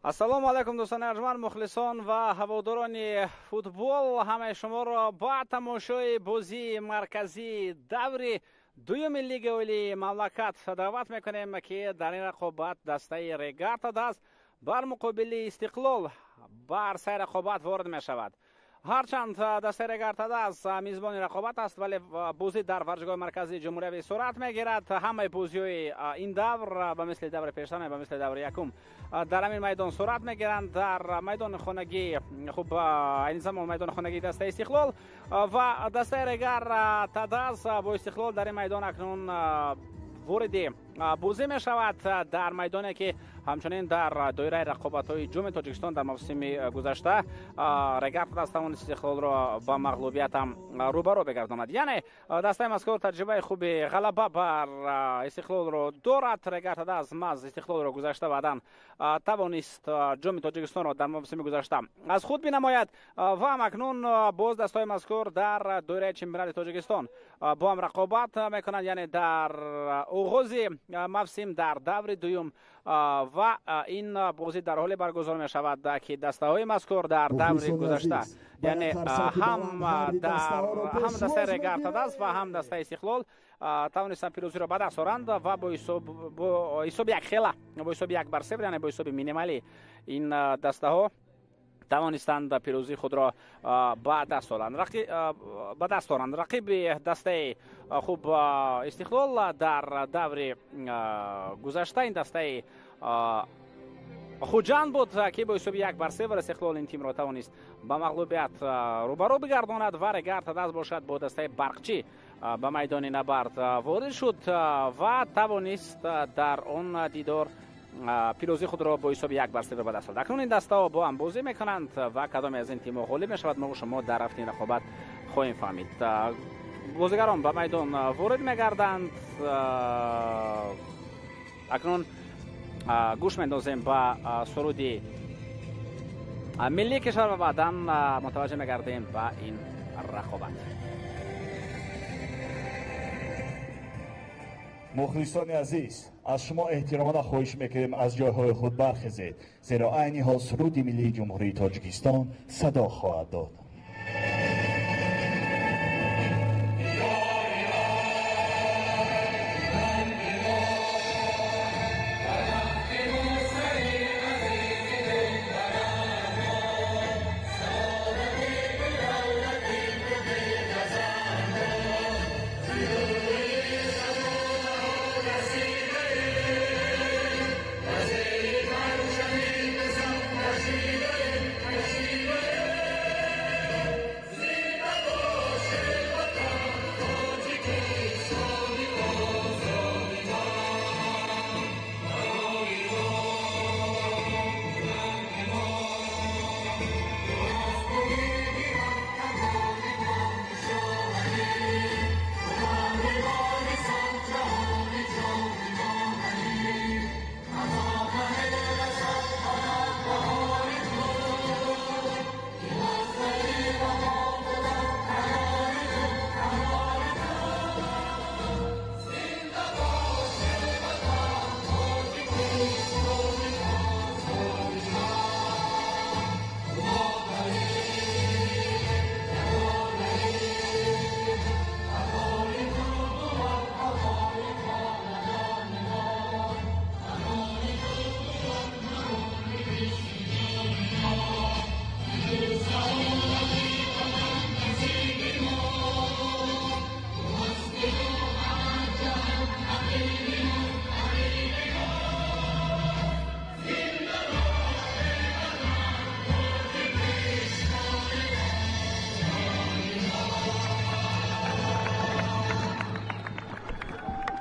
Ассалому алайкум дӯстони арҷманд, мухлисон ва ҳаводорони футбол. Ҳамаи шуморо ба тамошои бозии марказии даври дуюми Лигаи Олии мамлакат даъват мекунем, ки дар ин рақобат дастаи Регар ТадАЗ бар муқобили Истиқлол ба арсаи рақобат ворид мешавад. Ҳарчанд дастаи Регар ТадАЗ мизбони рақобат аст, вале бозӣ дар варзишгоҳи марказии ҷумҳуриявӣ сурат мегирад. Ҳамаи бозиҳои ин давр ба мисли даври пештара, ба мисли даври якум дар ҳамин майдон сурат мегиранд. Дар майдони хонагӣ, хуб, айни замон майдони хонагии дастаи Истиқлол ва дастаи Регар ТадАЗ бо Истиқлол дар ин майдон акнун вориди бозӣ мешавад. Дар майдоне ки ҳамчунин дар доираи рақобатҳои ҷоми Тоҷикистон дар мавсими гузашта Регар ТадАЗ тавонист Истиқлолро ба мағлубият ҳам рӯбарӯ бигардонад. Яъне дастаи мазкур таҷрибаи хуби ғалаба бар Истиқлолро дорад. Регар ТадАЗ маз Истиқлолро гузашта баъдан тавонист ҷоми Тоҷикистонро дар мавсими гузашта аз худ бинамояд ва акнун боз дастаҳои мазкур дар доираи чемпионати Тоҷикистон бо ҳам рақобат мекунанд, яъне дар оғози мавсим дар даври дуюм. Ва ин бозӣ дар ҳоле баргузор мешавад, ки дастаҳои мазкур дар даври гузашта, яъне ҳам дастаи Регар ТадАЗ ва ҳам дастаи Истиқлол тавонистанд пирӯзиро ба даст оранд ва бо ҳисоби якхела, бо ҳисоби 1-0, яъне бо ҳисоби минималӣ ин дастаҳо тавонистанд пирӯзии худро ба даст оранд. Рақиби дастаи хуб Истиқлол дар даври гузашта ин дастаи Хуҷанд буд, ки бо ҳисоби 1-0 Истиқлол ин тимро тавонист ба мағлубият рӯбарӯ бигардонад ва Регар ТадАЗ бошад бо дастаи Барқчӣ ба майдони набард ворид шуд ва тавонист дар он дидор пирӯзии худро бо ҳисоби 1-0 ба даст орад. Акнун ин дастаҳо бо ҳам бозӣ мекунанд ва кадоме аз ин тимҳо ғолиб мешавад, мо шумо дар рафти ин рақобат хоҳем фаҳмид. Бозигарон ба майдон ворид мегарданд. Акнун гӯш мендозем ба суруди миллии кишвар ва баъдан мутаваҷҷеҳ мегардем ба ин рақобат. Мухлисони азиз, аз шумо эҳтиромона хоҳиш мекунем аз ҷойҳои худ бархезед, зеро айни ҳол суруди миллии Ҷумҳурии Тоҷикистон садо хоҳад дод.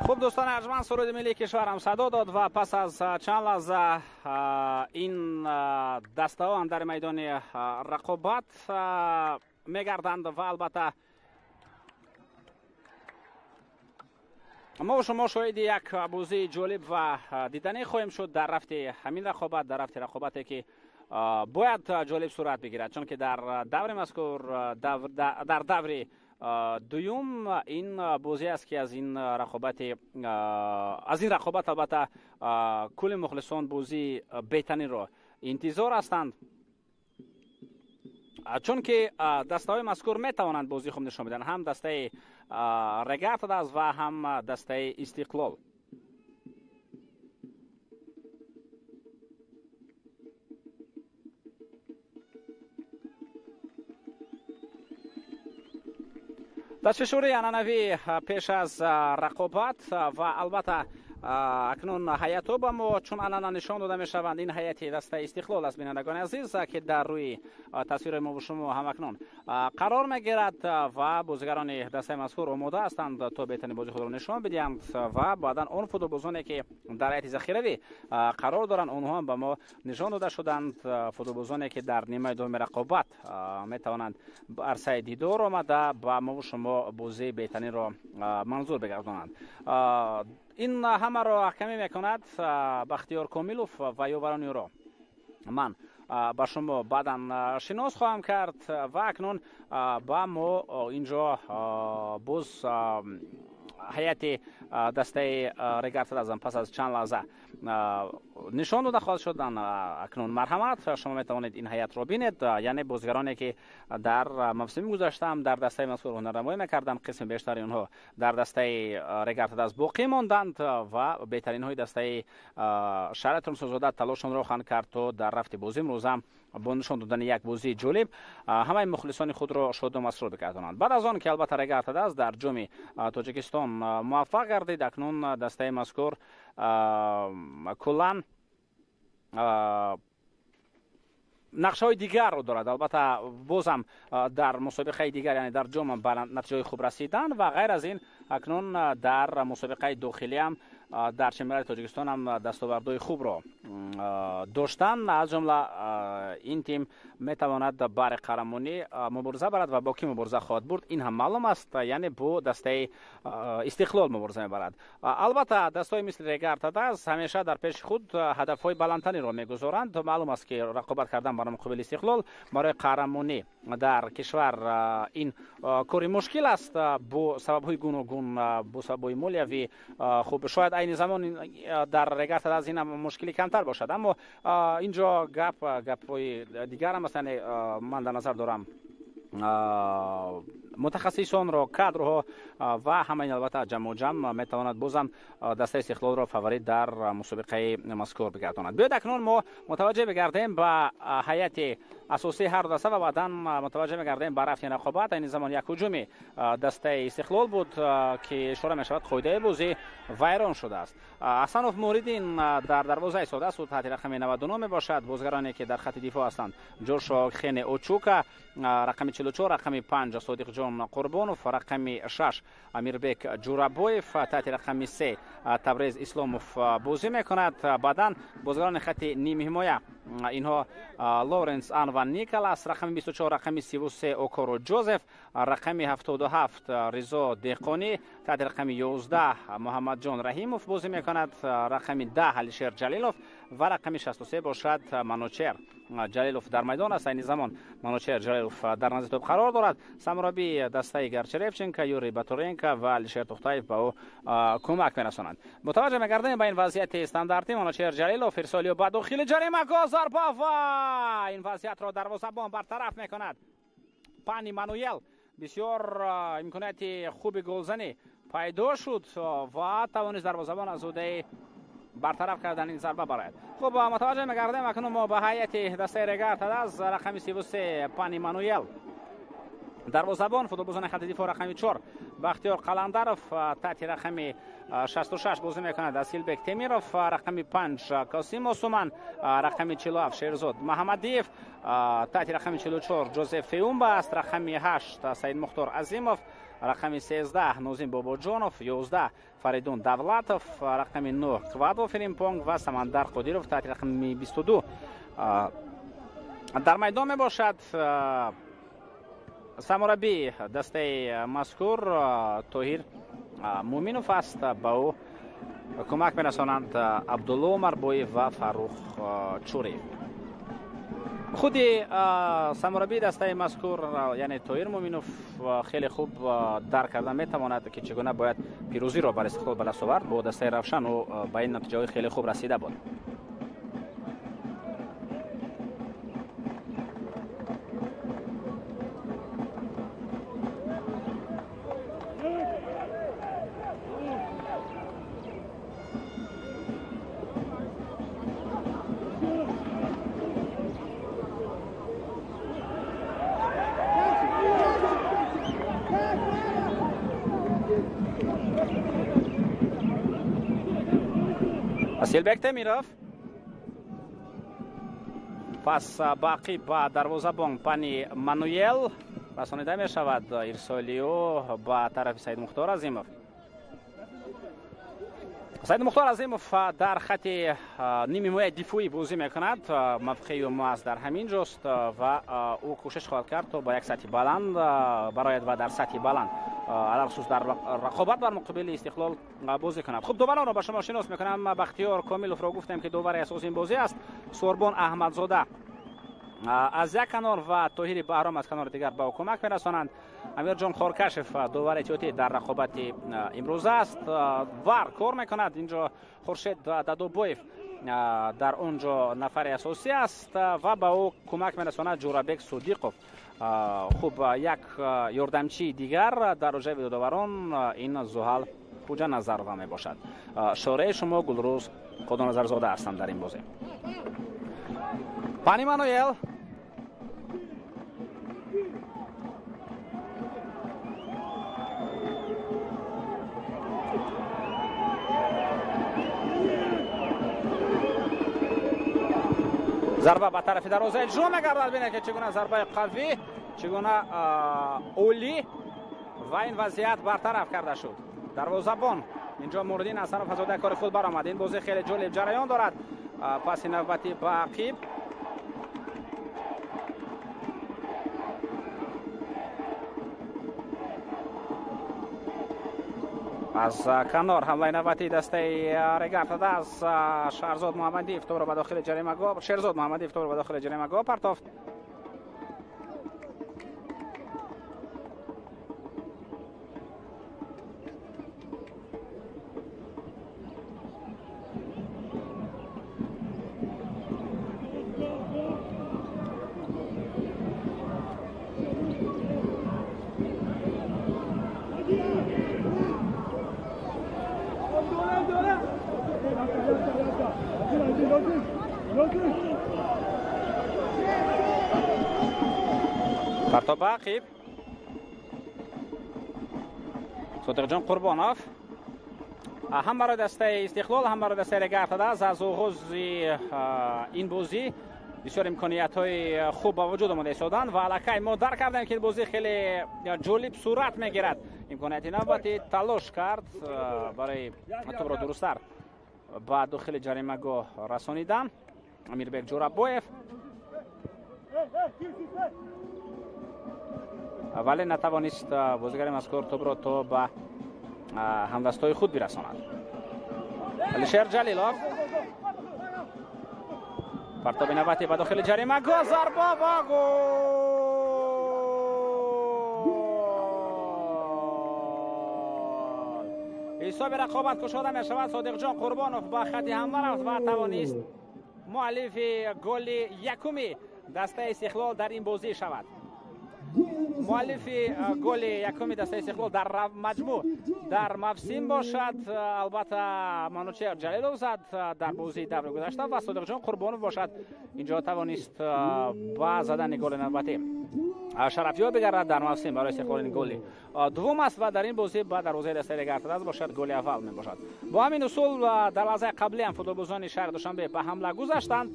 Хуб дӯстони арҷманд, суруди миллии кишварам садо дод ва пас аз чанд лаҳза ин дастаҳо ҳам дар майдони рақобат мегарданд ва албатта мо шумо шоҳиди як бозии ҷолиб ва диданӣ хоҳем шуд дар рафти ҳамин рақобат, дар рафти рақобате ки бояд ҷолиб сурат бигирад, чунки дар даври мазкур, дар даври дуюм ин бозӣ аст ки аз ин рақобат албатта кулли мухлисон бозии беҳтаринро интизор ҳастанд, чунки дастаҳои мазкур метавонанд бозии хуб нишон бидиҳанд, ҳам дастаи Регар-ТадАЗ ва ҳам дастаи Истиқлол. Дастфишурии анъанавӣ пеш аз рақобат ва албатта акнун ҳайатҳо ба мо чун анъана нишон дода мешаванд. Ин ҳайати дастаи Истиқлол аст, бинандагони азиз, ки дар рӯи тасвири мо шумо ҳамакнун қарор мегирад ва бозигарони дастаи мазкур омода ҳастанд то беҳтарин бозии худро нишон бидиҳанд ва баъдан он футболбозоне ки дар ҳайати захиравӣ қарор доранд, онҳо ҳам ба мо нишон дода шуданд. Футболбозоне ки дар нимаи дуюми рақобат метавонанд ба арсаи дидор омада ба мо шумо бозии беҳтаринро манзур бигардонанд. Ин ҳамаро ҳакамӣ мекунад Бахтиёр Комилов ва ёварони ӯро ман ба шумо баъдан шинос хоҳам кард. Ва акнун ба мо инҷо боз ҳайати дастаи Регар-ТадАЗ пас аз чанд лаҳза нишон дода хоҳад шуд. Акнун марҳамат, шумо метавонед ин ҳайатро бинед, яъне бозигароне ки дар мавсими гузашта ҳам дар дастаи мазкур ҳунарнамоӣ мекарданд, қисми бештари онҳо дар дастаи Регар-ТадАЗ боқӣ монданд ва беҳтаринҳои дастаи шаҳри Турсунзода талошонро хоҳанд кард то дар рафти бозӣ имрӯза бо нишон додани як бозии ҷолиб ҳамаи мухлисони худро шоду масрур бигардонанд. Баъд аз он ки албатта Регар-ТадАЗ дар ҷоми Тоҷикистон муваффақ гардид, акнун дастаи мазкур куллан нақшаҳои дигарро дорад. Албатта бозам дар мусобиқаи дигар, яъне дар ҷом ба натиҷаҳои хуб расидан ва ғайр аз ин акнун дар мусобиқаи дохилӣ ҳам дар чемпионати Тоҷикистон ҳам дастовардҳои хубро доштан. Аз ҷумла ин тим метавонад бари қаҳрамонӣ мубориза барад ва бо кӣ мубориза хоҳад бурд, ин ҳам маълум аст, яъне бо дастаи Истиқлол мубориза мебарад. Албатта дастаҳои мисли Регар-ТадАЗ ҳамеша дар пеши худ ҳадафҳои баландтареро мегузоранд. Маълум аст ки рақобат кардан бар муқобили Истиқлол барои қаҳрамонӣ дар кишвар ин кори мушкил аст бо сабабҳои гуногун, бо сабабҳои молиявӣ. Хуб, шояд айни замон дар Регар-ТадАЗ ин мушкили камтар бошад, аммо инҷо гапҳои дигар ҳам аст. Яъне ман дар назар дорам мутахассисонро, кадрҳо ва ҳамаи ин албатта ҷамъу ҷамъ метавонад бозам дастаи Истиқлолро фаворит дар мусобиқаи мазкур бигардонад. Биёед акнун мо мутаваҷҷеҳ бигардем ба ҳайати асосии ҳар даста ва баъдан мутаваҷҷеҳ мегардем ба рафти рақобат. Айни замон як ҳуҷуми дастаи Истиқлол буд ки ишора мешавад қоидаи бозӣ вайрон шудааст. Ҳасанов Муриддин дар дарвоза истодааст, ӯ таҳти рақами 99 мебошад. Бозигароне ки дар хати дифоъ ҳастанд: Ҷошо Хене Очука рақами 44, рақами 5 Содиқҷон Қурбонов, рақами 6 Амирбек Ҷурабоев, таҳти рақами 3 Табрез Исломов бозӣ мекунад. Баъдан бозигарони хати нимҳимоя инҳо Лоренс Анван Николас рақами 24, рақами 33 Окоро Ҷозеф, рақами 77 Ризо Деҳқонӣ, таҳти рақами 11 Муҳаммадҷон Раҳимов бозӣ мекунад, рақами 10 Алишер Ҷалилов ва рақами 63 бошад Манучер Ҷалилов дар майдон аст. Айни замон Манучер Ҷалилов дар назди топ қарор дорад. Самурабии дастаи Гарчеревченко, Юрий Батуренко ва Алишер Тухтаев ба ӯ кӯмак мерасонанд. Мутаваҷҷеҳ мегардем ба ин вазъияти стандартӣ. Манучер Ҷалилов ирсолиё ба дохили ҷаримагоҳ, зарба ва ин вазъиятро дарвозабон бартараф мекунад. Пани Мануел бисёр имконияти хуби голзанӣ пайдо шуд ва тавонист дарвозабон аз ӯҳдаи бартараф кардан ин зарба барояд. Хуб, мутаваҷҷеҳ мегардем акнун мо ба ҳайати дастаи Регар-ТадАЗ. Рақами 33 Пани Мануел дарвозабон, футболбозони хати дифоъ рақами 4 Бахтиёр Қаландаров, таҳти рақами 66 бозӣ мекунад Асилбек Темиров, рақами 5 Косим Осуман, рақами 47 Шерзод Маҳамадиев, таҳти рақами 44 Ҷозеф Феумба аст, рақами 8 Саид Мухтор Азимов, рақами 13 Нозим Бобоҷонов, 11 Фаридун Давлатов, рақами 9 Квадо Фиримпонг ва Самандар Қодиров таҳти рақами 22 дар майдон мебошад. Самурабии дастаи мазкур Тоҳир Муминов аст, ба ӯ кӯмак мерасонанд Абдулло Умарбоев ва Фаррух Чуриев. Худи самурабии дастаи мазкур, яъне Тоҳир Муминов, хеле хуб дарк карда метавонад ки чӣ гуна бояд пирӯзиро бар Истиқлол ба даст овард. Бо дастаи Равшан ӯ ба ин натиҷаҳои хеле хуб расида буд. Асилбек Темиров. Пас ба ақиб ба дарвозабон Пани Мануел расонида мешавад. Ирсоли ӯ ба тарафи Саид Мухтор Азимов. Саид Мухтор Азимов дар хати нимҳимояи дифоӣ бозӣ мекунад. Мавқеи ӯ маҳз дар ҳамин ҷост ва ӯ кӯшиш хоҳад кард, то ба як сатҳи баланд барояд ва дар сатҳи баланд, алалхусус дар рақобат бар муқобили Истиқлол бозӣ кунад. Хуб, доваронро ба шумо шинос мекунам. Бахтиёр Комиловро гуфтем, ки довари асоси ин бозӣ аст. Сорбон Аҳмадзода аз як канор ва Тоҳири Баҳром аз канори дигар ба ӯ кӯмак мерасонанд. Амирҷон Хоркашев довари эҳтиётӣ дар рақобати имрӯза аст. VAR кор мекунад инҷо Хуршед Дадобоев, дар он ҷо нафари асосӣ аст ва ба ӯ кӯмак мерасонад Ҷӯрабек Содиқов. Хуб, як ёрдамчии дигар дар рӯҷаи доварон ин Зуҳал Хуҷаназарова мебошад. Шореи шумо Гулрӯз Қодоназарзода ҳастам дар ин бозӣ. Пани Мануэл. Зарба ба тарафи дарвоза иҷро мегардад. Бинед, ки чӣ гуна зарбаи қавӣ, чӣ гуна олӣ ва ин вазъият бартараф карда шуд. Дарвозабон инҷо Муриддин Ҳасанов аз уҳдаи кори худ баромад. Ин бозӣ хеле ҷолиб ҷараён дорад. Паси навбатӣ ба ақиб. Аз канор ҳамлаи навбатии дастаи Регар аз Шаҳрзод Муҳаммадиев тобро ба дохили ҷаримагоҳ, Шерзод Муҳаммадиев тобро ба дохили ҷаримагоҳ партофт. Партоб ба ақиб. Содиқҷон Қурбонов ҳам барои дастаи Истиқлол, ҳам барои дастаи Регар аз оғози ин бозӣ бисёр имкониятҳои хуб ба вуҷуд омода истоданд ва аллакай мо дарк кардем, ки ин бозӣ хеле ҷолиб сурат мегирад. Имконияти навбатӣ, талош кард барои тӯбро дурусттар ба дохили ҷаримагоҳ расонидан Амирбек Ҷӯрабоев, вале натавонист бозигари мазкур тӯбро то ба ҳамдастои худ бирасонад. Алишер Ҷалилов, партоби навбатӣ ба дохили ҷаримагоҳ, зарба ва гол! Ҳисоби рақобат кушода мешавад. Содиқҷон Қурбонов ба хати ҳамла рафт ва тавонист муаллифи голи якуми дастаи Истиқлол дар ин бозӣ шавад. Муаллифи голи якуми дастаи Истиқлол дар маҷмӯъ дар мавсим бошад. Албатта, Манучер Ҷалилов зад дар бозии даври гузашта ва Содиқҷон Қурбонов бошад, инҷо тавонист ба задани голи навбатӣ шарафёб бигардад. Дар мавсим барои Истиқлол ин голи дуввум аст ва дар ин бозӣ ба дарвозаи дастаи Регар бошад, голи аввал мебошад. Бо ҳамин усул дар лаҳзаи қаблӣ ҳам футболбозони шаҳри Душанбе ба ҳамла гузаштанд.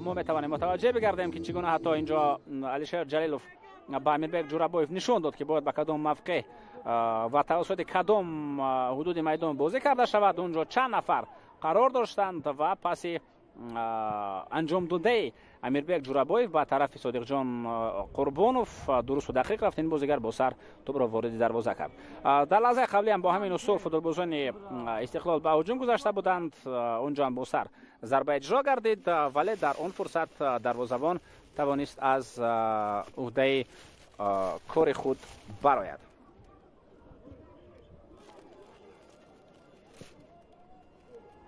Мо метавонем мутаваҷҷеҳ бигардем, ки чӣ гуна ҳатто инҷо Алишер Ҷалилов ба Амирбек Ҷӯрабоев нишон дод, ки бояд ба кадом мавқеъ ва тавассути кадом ҳудуди майдон бозӣ карда шавад. Он ҷо чанд нафар қарор доштанд ва паси анҷом додаи Амирбек Ҷӯрабоев ба тарафи Содиқҷон Қурбонов дурусту дақиқ рафт. Ин бозигар бо сар тӯбро вориди дарвоза кард. Дар лаҳзаи қаблӣ ҳам бо ҳамин усул футболбозони Истиқлол ба ҳуҷум гузашта буданд. Он ҷо ҳам бо сар зарба иҷро гардид, вале дар он фурсат дарвозабон тавонист аз уҳдаи кори худ барояд.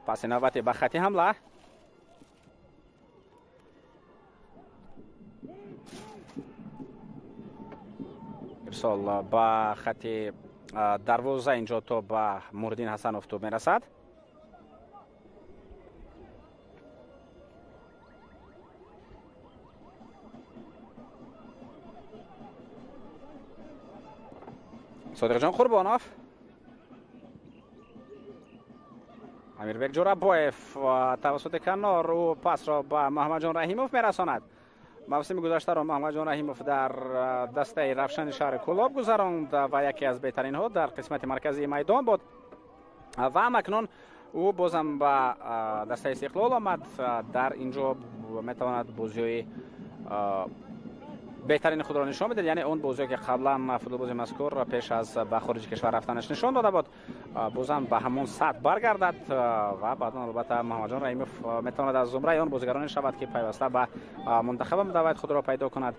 Паси навбати ба хати ҳамла. Ирсол ба хати дарвоза, инҷо то ба Муриддин Ҳасанов тӯб мерасад. Содиқҷон Қурбонов, Амирбек Ҷӯрабоев тавассути канор ӯ пасро ба Муҳаммадҷон Раҳимов мерасонад. Мавсими гузаштаро Муҳаммадҷон Раҳимов дар дастаи Равшани шаҳри Кӯлоб гузаронд ва яке аз беҳтаринҳо дар қисмати марказии майдон буд ва акнун ӯ бозам ба дастаи Истиқлол омад. Дар инҷо метавонад бозиҳои беҳтарини худро нишон бидиҳад, яъне он бозиҳое ки қаблан футболбози мазкур пеш аз ба хориҷи кишвар рафтанаш нишон дода буд, бозам ба ҳамон сатҳ баргардад ва баъдан албатта Муҳаммадҷон Раҳимов метавонад аз зумраи он бозигароне шавад ки пайваста ба мунтахаб даъват худро пайдо кунад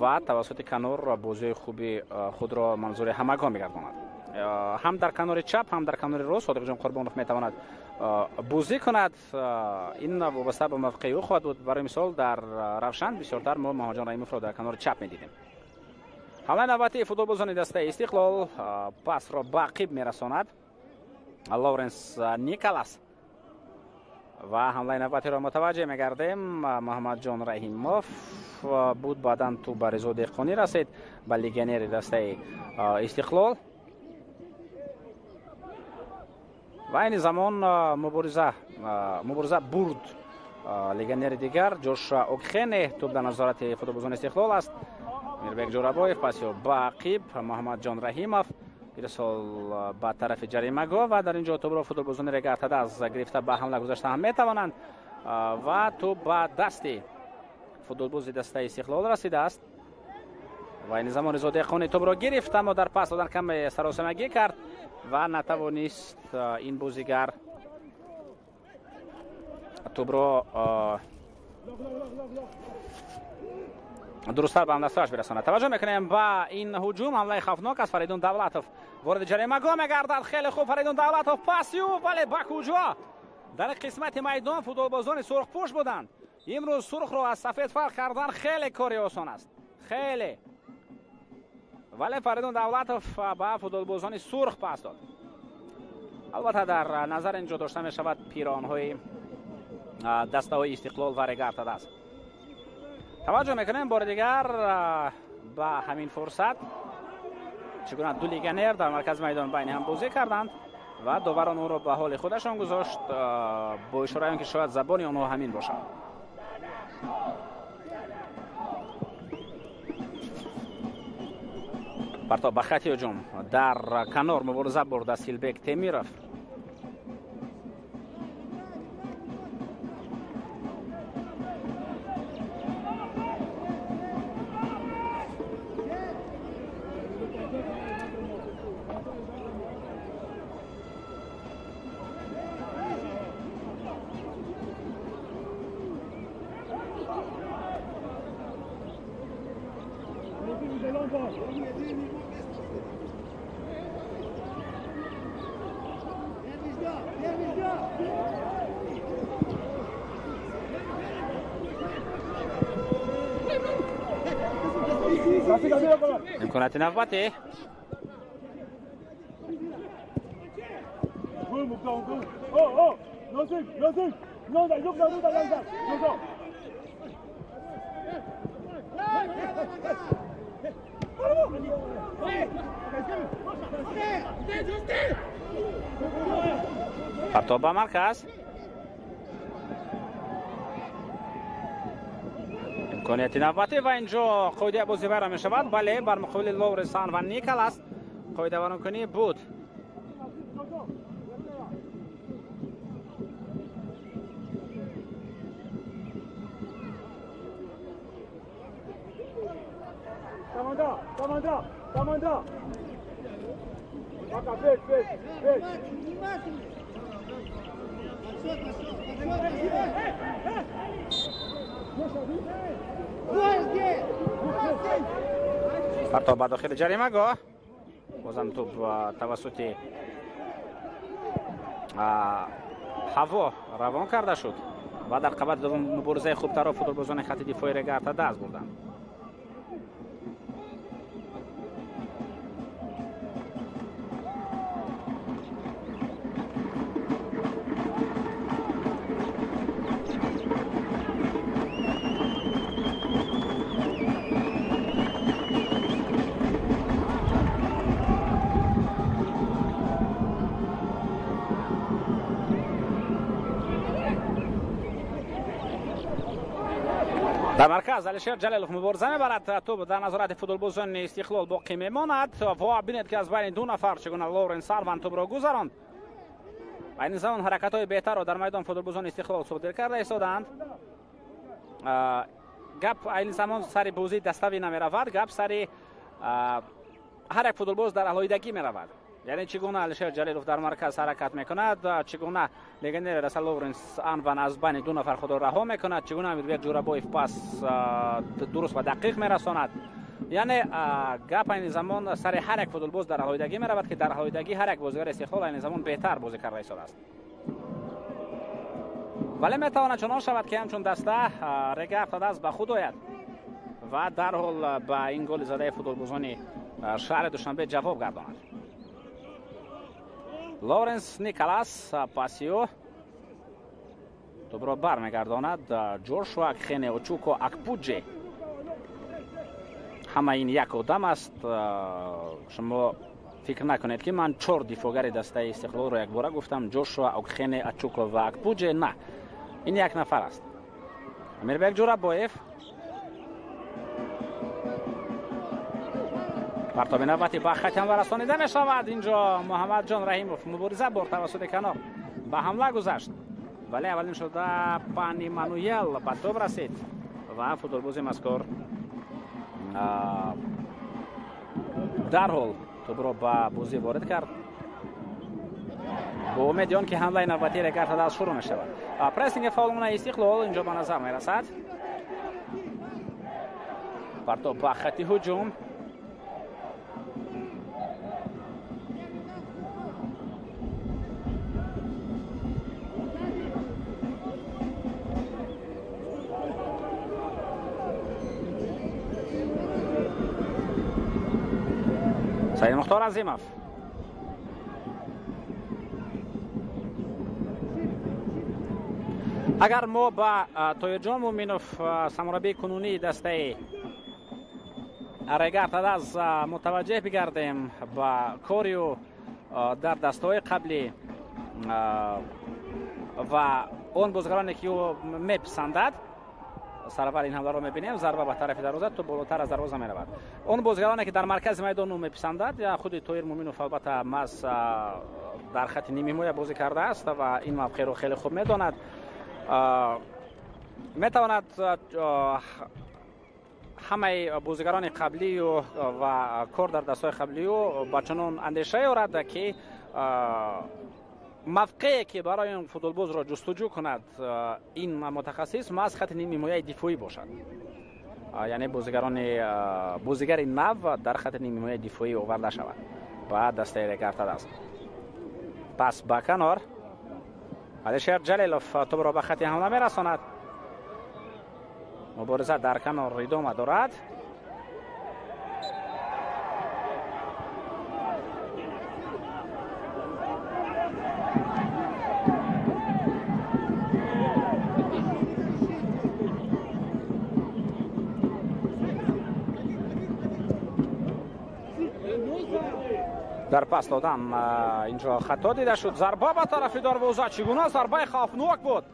ва тавассути канор бозиҳои хуби худро манзури ҳамагон мегардонад. Ҳам дар канори чап, ҳам дар канори рост Содиқҷон Қурбонов метавонад бозӣ кунад. Ин вобаста ба мавқеи ӯ хоҳад буд. Барои мисол дар Равшан бисёртар мо Муҳаммадҷон Раҳимовро дар канори чап медидем. Ҳамлаи навбатии футболбозони дастаи Истиқлол пасро ба ақиб мерасонад Лоуренс Николас ва ҳамлаи навбатиро мутаваҷҷеҳ мегардем. Муҳаммадҷон Раҳимов буд, баъдан тӯб ба Ризо Деҳқонӣ расид, ба легионери дастаи Истиқлол. Ва айни замон мубориза бурд легионери дигар Ҷошуа Окхене. Тӯб дар назорати футболбозони Истиқлол аст. Мирбек Ҷӯрабоев паси ба ақиб, Муҳаммадҷон Раҳимов ирсол ба тарафи ҷаримагоҳ ва дар ин ҷо тӯбро футболбозони Регар-ТадАЗ гирифта ба ҳамла гузашта ҳам метавонанд ва тӯб ба дасти футболбози дастаи Истиқлол расидааст. Ва айни замон Ризо Деҳқонӣ тӯбро гирифт, аммо дар пас додан каме саросемагӣ кард ва натавонист ин бозигар тӯбро дурусттар ба ҳамдастааш бирасонад. Таваҷҷӯҳ мекунем ба ин ҳуҷум. Ҳамлаи хавфнок аз Фаридун Давлатов вориди ҷаримагоҳ мегардад. Хеле хуб Фаридун Давлатов паси ӯ, вале ба куҷо? Дар қисмати майдон футболбозони сурхпӯш буданд. Имрӯз сурхро аз сафед фарқ кардан хеле кори осон аст, хеле. Вале Фаридун Давлатов ба футболбозони сурх пас дод. Албатта дар назар инҷо дошта мешавад пиронҳои дастаҳои Истиқлол ва Регар-ТадАЗ. Таваҷҷӯҳ мекунем бори дигар ба ҳамин фурсат, чӣ гуна ду легионер дар маркази майдон байни ҳам бозӣ карданд ва доварон онро ба ҳоли худашон гузошт бо ишораи он ки шояд забони онҳо ҳамин бошад. Партоб ба хати ҳуҷум. Дар канор мубориза бурд Асилбек Темиров. Имконияти навбатӣ. Партоб ба марказ. Имконияти навбатӣ ва инҷо қоидаи бозӣ вайрон мешавад. Бале, бар муқобили Лоуренс ва Николас қоидавайронкунӣ буд. Партоб ба дохили ҷаримагоҳ. Бозам тӯб тавассути ҳаво равон карда шуд ва дар қабати дуввум муборизаи хубтарро футболбозони хати дифои Регар-ТадАЗ бурданд. Дар марказ Алишер Ҷалилов мубориза мебарад. Тӯб дар назорати футболбозони Истиқлол боқӣ мемонад ва бинед, ки аз байни ду нафар чӣ гуна Лоренс Арван тӯбро гузаронд. Айни замон ҳаракатҳои беҳтарро дар майдон футболбозони Истиқлол содир карда истодаанд. Гап айни замон сари бозии даставӣ намеравад, гап сари ҳар як футболбоз дар алоҳидагӣ меравад. Яъне чӣ гуна Алишер Ҷалилов дар марказ ҳаракат мекунад, чӣ гуна легионери даста Лоренс Анван аз байни ду нафар худро раҳо мекунад, чӣ гуна Амирбек Ҷӯрабоев пас дуруст ва дақиқ мерасонад. Яъне гап айни замон сари ҳар як футболбоз дар алоҳидагӣ меравад, ки дар алоҳидагӣ ҳар як бозигари Истиқлол айни замон беҳтар бозӣ карда истодааст. Вале метавонад чунон шавад, ки ҳамчун даста Регар ТадАЗ ба худ ояд ва дарҳол ба ин голи задаи футболбозони шаҳри Душанбе ҷавоб гардонад. Лоренс Николас пасио тӯбро бармегардонад. Ҷошуа Кхене Очуко Акпуҷе, ҳама ин як одам аст. Шумо фикр накунед, ки ман чор дифоъгари дастаи Истиқлолро якбора гуфтам. Ҷошуа, Окхене, Ачуко ва Акпуҷе, на, ин як нафар аст. Амирбек Ҷӯрабоев, партоби навбати ба хати ҳамла расонида мешавад. Инҷо Муҳаммадҷон Раҳимов мубориза бурд, тавассути канор ба ҳамла гузашт, вале аввалин шуда Пани Мануел ба тӯб расид ва футболбози мазкур дарҳол тӯбро ба бозӣ ворид кард бо умеди он, ки ҳамлаи навбатии Регар ТадАЗ шурӯъ мешавад. Прессинги фаъолонаи Истиқлол инҷо ба назар мерасад. Партоб ба хати ҳуҷум. Саид Мухтор Азимов, агар мо ба Тоирҷон Муминов, сармураббии кунунии дастаи Регар ТадАЗ, мутаваҷҷеҳ бигардем ба кори ӯ дар дастаҳои қаблӣ ва он бозигароне, ки ӯ меписандад, сараввал ин ҳамларо мебинем. Зарба ба тарафи дарвоза, тӯб болотар аз дарвоза меравад. Он бозигароне, ки дар маркази майдон ӯ меписандад, худи Тоир Муминов албатта маҳз дар хати нимҳимоя бозӣ кардааст ва ин мавқеъро хеле хуб медонад. Метавонад ҳамаи бозигарони қаблию ва кор дар дастҳои қаблию ба чунон андеша ёрад, ки мавқее, ки барои он футболбозро ҷустуҷӯ кунад ин мутахассис, маҳз хати нимҳимояи дифоӣ бошад. Яъне бозигари нав дар хати нимҳимояи дифоӣ оварда шавад ба дастаи Регар ТадАЗ. Пас ба канор, Алишер Ҷалилов тӯбро ба хати ҳамла мерасонад. Мубориза дар канор идома дорад. Дар пас додан инҷо хато дида шуд. Зарба ба тарафи дарвоза, чӣ гуна зарбаи хавфнок буд,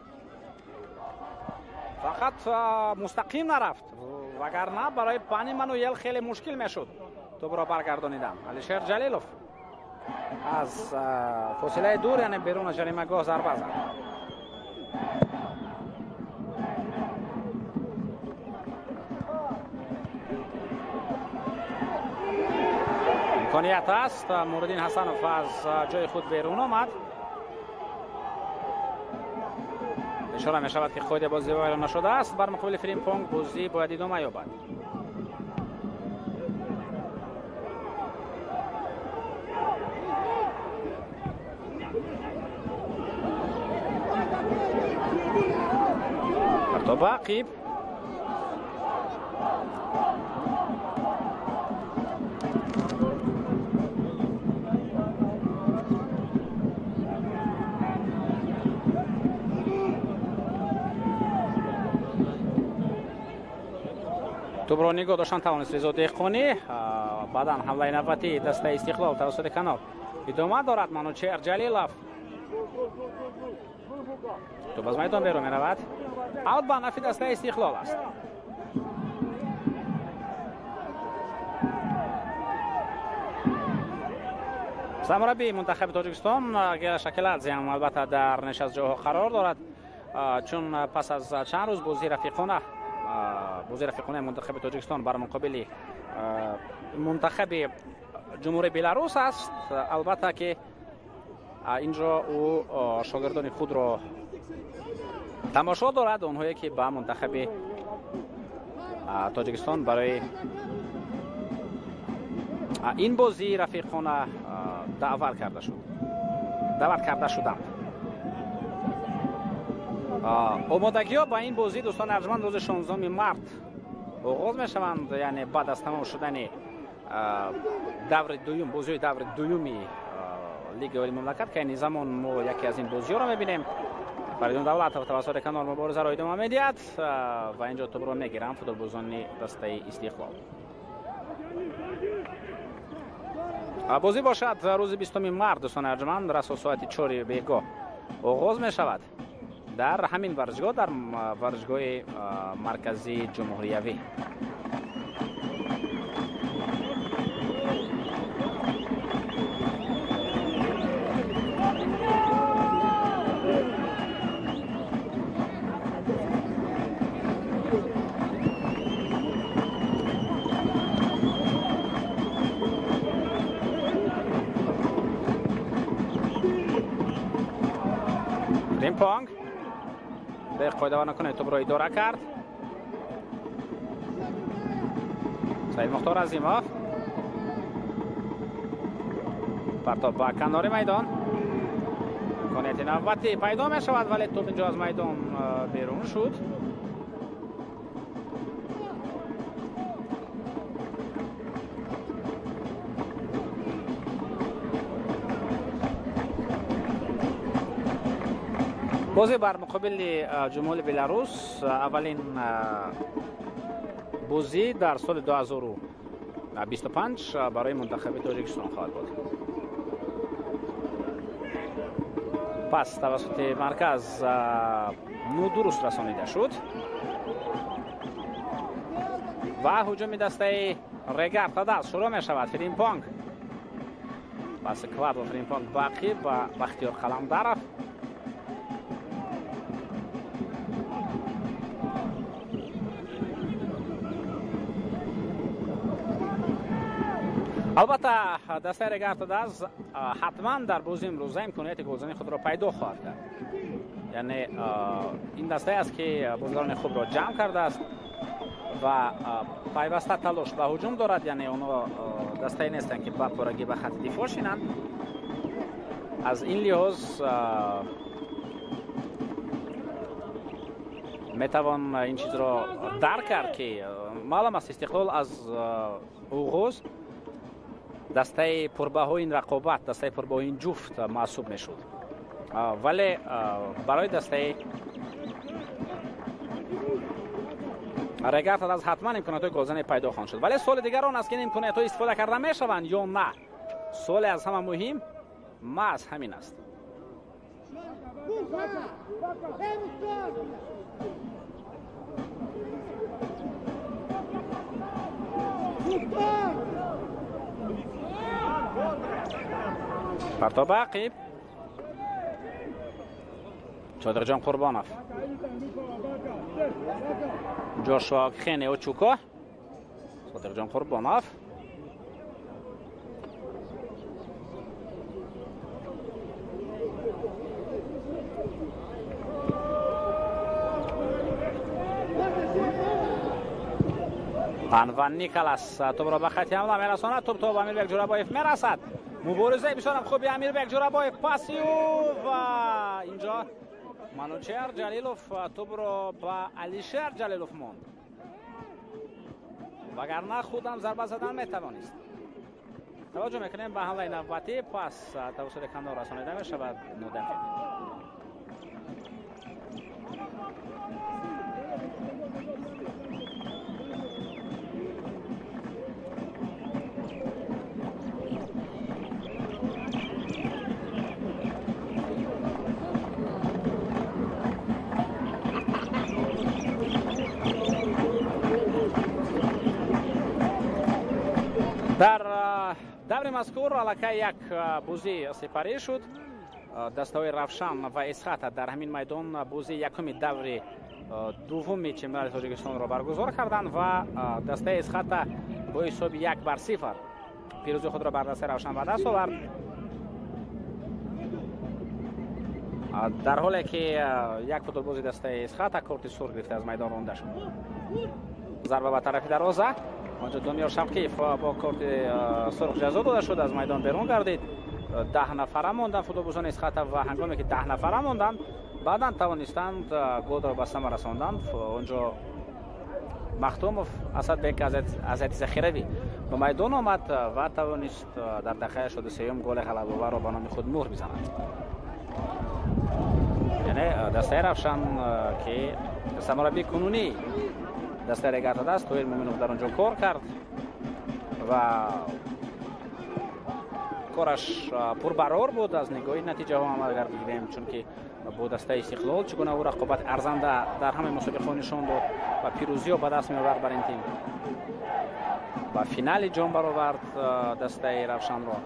фақат мустақим нарафт, вагарна барои Пани Мануел хеле мушкил мешуд тӯбро баргардонидан. Алишер Ҷалилов аз фосилаи дур, яъне берун аз ҷаримагоҳ, зарба зад. Имконият аст. Нуриддин Ҳасанов аз ҷои худ берун омад. Ишора мешавад, ки қоидаи бозӣ вайрон нашудааст. Бар муқобили Фримпонг бозӣ бояд идома ёбад. Партоба ақиб. Тӯбро нигоҳ доштан тавонист Ризо Деҳқонӣ. Баъдан ҳамлаи навбатии дастаи Истиқлол тавассути канор идома дорад. Манучер Ҷалилов, тӯб аз майдон берун меравад. Аут ба нафи дастаи Истиқлол аст. Сармураббии мунтахаби Тоҷикистон Гела Шакиладзе ҳам албатта дар нишастҷоҳо қарор дорад, чун пас аз чанд рӯз бозии рафиқонаи мунтахаби Тоҷикистон бар муқобили мунтахаби ҷумҳурии Беларус аст. Албатта ки инҷо ӯ шогирдони худро тамошо дорад, онҳое ки ба мунтахаби Тоҷикистон барои ин бозии рафиқона даъват карда шуданд. Омодагиҳо ба ин бозӣ, дӯстони арҷманд, рӯзи 16 март оғоз мешаванд, яъне баъд аз тамом шудани даври дуюм, бозиҳои даври дуюми Лигаи Олии мамлакат, ки айни замон мо яке аз ин бозиҳоро мебинем. Фаридун Давлатов тавассути канор муборизаро идома медиҳад ва инҷо тӯбро мегиранд футболбозони дастаи Истиқлол. Бозӣ бошад рӯзи 20 март, дӯстони арҷманд, расо соати 4 бегоҳ оғоз мешавад дар ҳамин варзишгоҳ, дар варзишгоҳи марказии ҷумҳуриявӣ. Фримпонг به قاعده نکنه توپ را اداره کرد. سعید مختار عظیمов پرتاب به کنار میدان، امکانیت نوبتی پیدا می شود ولی توپ اینجا از میدان بیرون شد. бозӣ бар муқобили ҷумҳури Беларус аввалин бозӣ дар соли 2025 барои мунтахаби Тоҷикистон хоҳад буд. Пас тавассути марказ нодуруст расонида шуд ва ҳуҷуми дастаи Регар Тадаз шурӯъ мешавад. Фримпонг пас Квадро Фримпонг бақӣ ба Бахтиёр Қаламдаров. Албатта дастаи Регар Тадаз ҳатман дар бозии имрӯза имконияти голзании худро пайдо хоҳад кард. Яъне ин дастае аст ки бозигарони хубро ҷамъ кардааст ва пайваста талош ба ҳуҷум дорад. Яъне онҳо дастае нестанд ки ба пуррагӣ ба хати дифоъ шинанд. Аз ин лиҳоз метавон ин чизро дарк кард ки маълум аст Истиқлол аз оғоз дастаи пурбаҳои ин рақобат, дастаи пурбаҳои ин ҷуфт маҳсуб мешуд, вале барои дастаи Регар Тадаз ҳатман имкониятҳои голзанӣ пайдо хоҳанд шуд. Вале суоли дигар он аст ки ин имкониятҳо истифода карда мешаванд ё на. Суоле аз ҳама муҳим маҳз ҳамин аст. Партоба ақиб Чодирҷон Қурбонов, Ҷошуа Хене Очуко, Содиқҷон Қурбонов. Анван Николас тӯбро ба хати ҳамла мерасонад. Тӯб то ба Амирбек Ҷӯрабоев мерасад. Муборизаи бисёрам хуби Амирбек Ҷӯрабоев, паси ӯ ва инҷо Манучер Ҷалилов тӯбро ба Алишер Ҷалилов монд, вагарна худам зарба задан метавонист. Таваҷҷӯҳ мекунем ба ҳамлаи навбатӣ. Пас тавассути канор расонида мешавад нодақиқ. Дар Даври мазкур аллакай як бозӣ сипарӣ шуд. Дастаҳои Равшан ва Эсхата дар ҳамин майдон бозии якуми даври дуввуми чемпионати Тоҷикистонро баргузор карданд ва дастаи Эсхата бо ҳисоби 1-0 пирӯзии худро бар дастаи Равшан ба даст овард. Дар ҳоле ки як футболбози дастаи Эсхата корти сурх гирифта аз майдон ронда шуд. Зарба ба тарафи дарвоза. Онҷо Дониёр Шавқиев бо корти сурх ҷазо дода шуд, аз майдон берун гардид. 10 нафара монданд футболбозони Эсхата ва ҳангоме ки 10 нафара монданд, баъдан тавонистанд голро ба самар расонданд. Онҷо Махтумов Асадбек аз ҳайати захиравӣ ба майдон омад ва тавонист дар дақиқаи 83 голи ғалабаро ба номи худ муҳр бизанад. Яъне дастаи Равшан ки сармураббии кунунӣ дастаи Регар аст, Тоҳир Муъминов дар он ҷо кор кард ва кораш пурбарор буд аз нигоҳи натиҷаҳо ҳам агар бигирем, чунки бо дастаи Истиқлол чӣ гуна ӯ рақобат арзанда дар ҳамаи мусобиқаҳо нишон дод ва пирӯзиҳо ба даст меовард бар ин тим. Ба финали ҷом баровард дастаи Равшанро.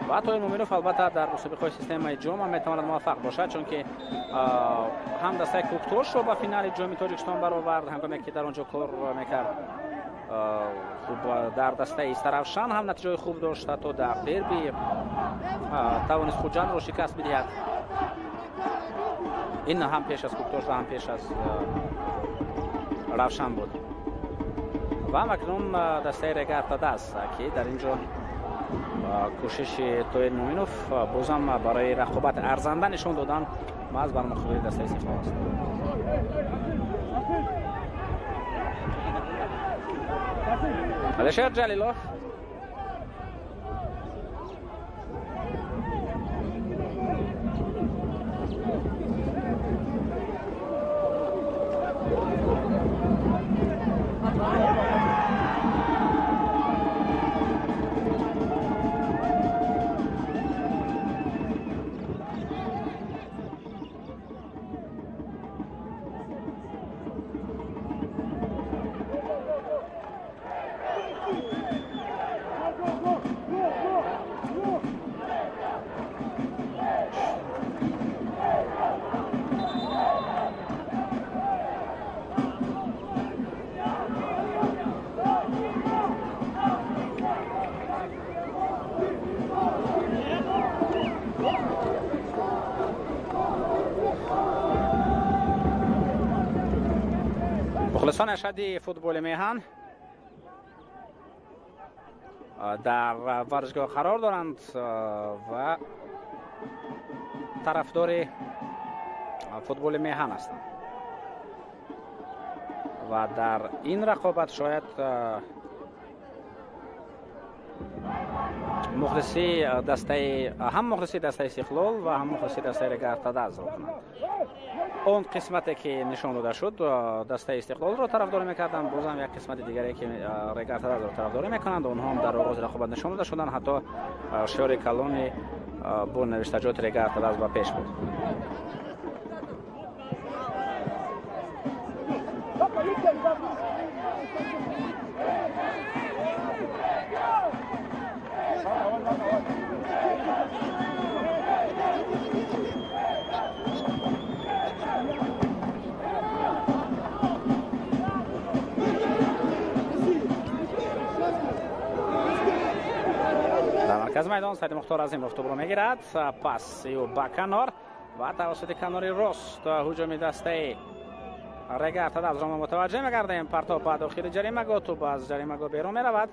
Ва Тоҳир Муъминов албатта дар мусобиқаҳои системаи ҷом ҳам метавонад муваффақ бошад, чунки ҳам дастаи Кӯктошро ба финали ҷоми Тоҷикистон баровард, ҳангоме ки дар он ҷо кор мекард. Хуб, дар дастаи Истаравшан ҳам натиҷаҳои хуб дошт, ҳатто дар дерби тавонист Хуҷандро шикаст бидиҳад. Ин ҳам пеш аз Кӯктош ва ҳам пеш аз Равшан буд. Ва акнун дастаи Регар Тадаз, ки дар ин ҷо кӯшиши Тоҳир Муъминов бозам барои рақобат арзанда нишон додан маҳз бар муқобили дастаи Истиқлол аст. Алишер Ҷалилов мухлисони ашадди футболи меҳан дар варзишгоҳ қарор доранд ва тарафдори футболи меҳан ҳастанд ва дар ин рақобат шояд мухлиси дастаи ҳам мухлиси дастаи Истиқлол ва ҳам мухлиси дастаи Регар Тадазро кунанд. Он қисмате ки нишон дода шуд, дастаи Истиқлолро тарафдорӣ мекарданд, бозам як қисмати дигаре ки Регар Тадазро тарафдорӣ мекунанд, онҳо ҳам дар оғози рақобат нишон дода шуданд. Ҳатто шиори калони бо навиштаҷоти Регар Тадаз ба пеш буд. Маркази майдон Саид Мухтор Азимов тӯбро мегирад, пас ӯ ба канор ва тавассути канори рост ҳуҷуми дастаи Регар Тадазро мо мутаваҷҷеҳ мегардем. Партоб ба дохили ҷаримагоҳ, тӯб аз ҷаримагоҳ берун меравад.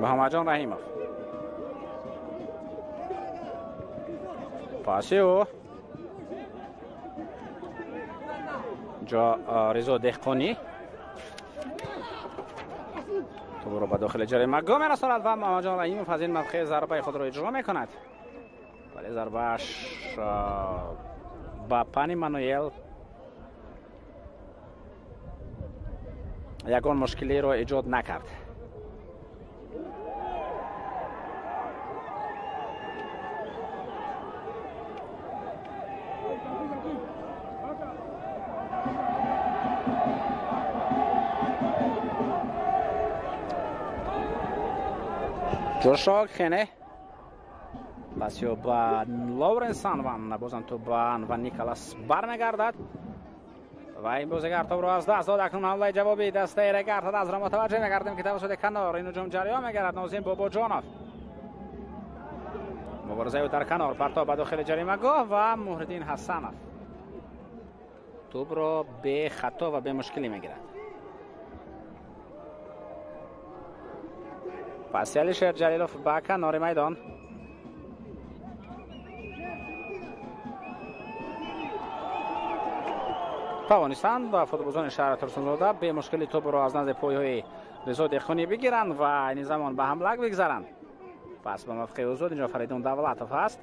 Муҳаммадҷон Раҳимов паси ӯ ҷо Ризо Деҳқонӣ тӯбро ба дохили ҷаримагоҳ мерасонад ва Муҳаммадҷон Раҳимов аз ин мавқеъ зарбаи худро иҷро мекунад, вале зарбааш ба Пани Мануэл ягон мушкилиро эҷод накард. Ҷошуа Хене пасиё ба Лоуренс Анван, бозам тӯб ба Анван Николас бармегардад ва ин бозигар тӯбро аз даст дод. Акнун ҳамлаи ҷавобии дастаи Регар ТадАЗро мутаваҷҷеҳ мегардем, ки тавассути канор ин ҳуҷум ҷараён мегардад. Нозим Бобоҷонов муборизаи ӯ дар канор, партоб ба дохили ҷаримагоҳ ва Муҳриддин Ҳасанов тӯбро бехато ва бемушкилӣ мегирад. Паси Алишер Ҷалилов ба канори майдон. Тавонистанд ва футболбозони шаҳри Турсунзода бемушкили тӯбро аз назди пойҳои Ризо Деҳқонӣ бигиранд ва айни замон ба ҳамлак бигзаранд. Пас ба мавқеи озод инҷо Фаридун Давлатов ҳаст.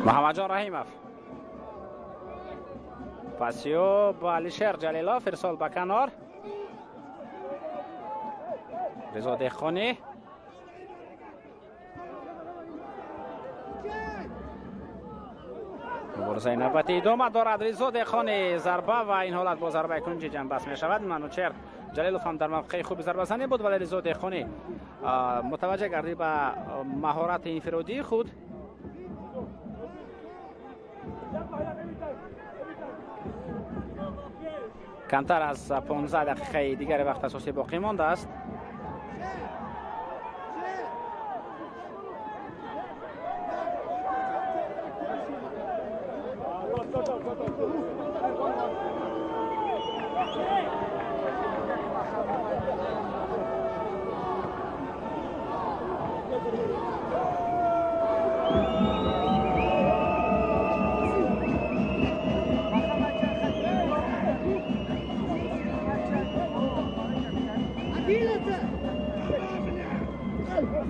Муҳаммадҷон Раҳимов пасиё ба Алишер Ҷалилов, ирсол ба канор. Ризо Деҳқонӣ муборизаи навбатӣ идома дорад. Ризо Деҳқонӣ зарба ва ин ҳолат бо зарбаи кунҷи ҷанбаст мешавад. Манучер Ҷалилов ҳам дар мавқеи хуби зарбазанӣ буд, вале Ризо Деҳқонӣ мутаваҷҷеҳ гардид ба маҳорати инфиродии худ. Камтар аз 15 дақиқаи дигари вақт асосӣ боқӣ мондааст.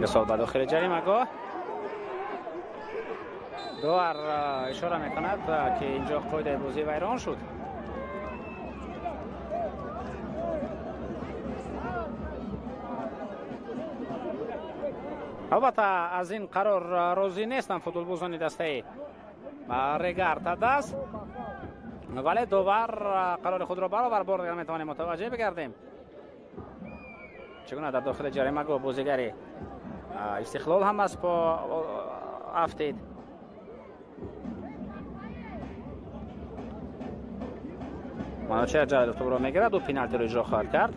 ارسال به داخل جریمه‌گاه. داور اشاره میکند که اینجا قاعده بازی ویران شد. البته از این قرار راضی نیستند فوتبالبازان دسته رگار تداس، ولی داور قرار خود را برابر برد. میتوانیم متوجه بگردیم چگونه در داخل جریمه‌گاه بازیگر استقلال هم از پا افتید. منوچهر جلالов توپ را میگیرد و پنالتی را اجرا خواهد کرد.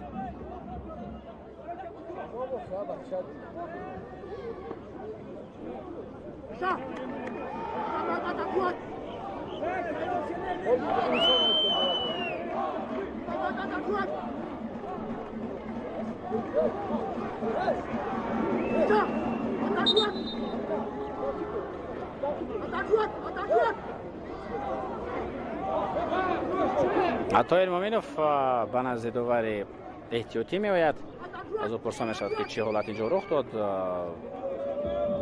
Атоир Муминов ба назди довари эҳтиётӣ меояд. Аз ӯ пурсон мешавад, ки чӣ ҳолат инҷо рух дод.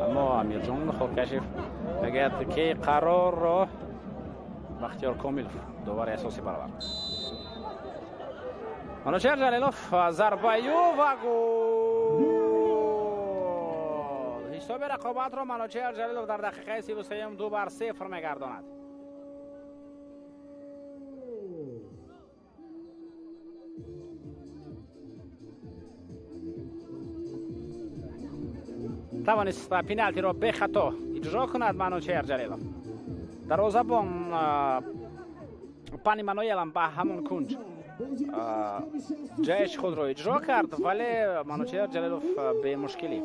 Аммо Амирҷон Хоркашев мегӯяд, ки қарорро Бахтиёр Комилов, довари асосӣ, баровард. Манучер Ҷалилов зарбаю ва гол! Ҳисоби рақобатро Манучер Ҷалилов дар дақиқаи 33 2-0 мегардонад. Тавонист пеналтиро бехато иҷро кунад Манучер Ҷалилов. Дарвозабон Пани Мануэлам ба ҳамон кунҷ ҷайш худро иҷро кард, вале Манучер Ҷалилов бемушкилӣ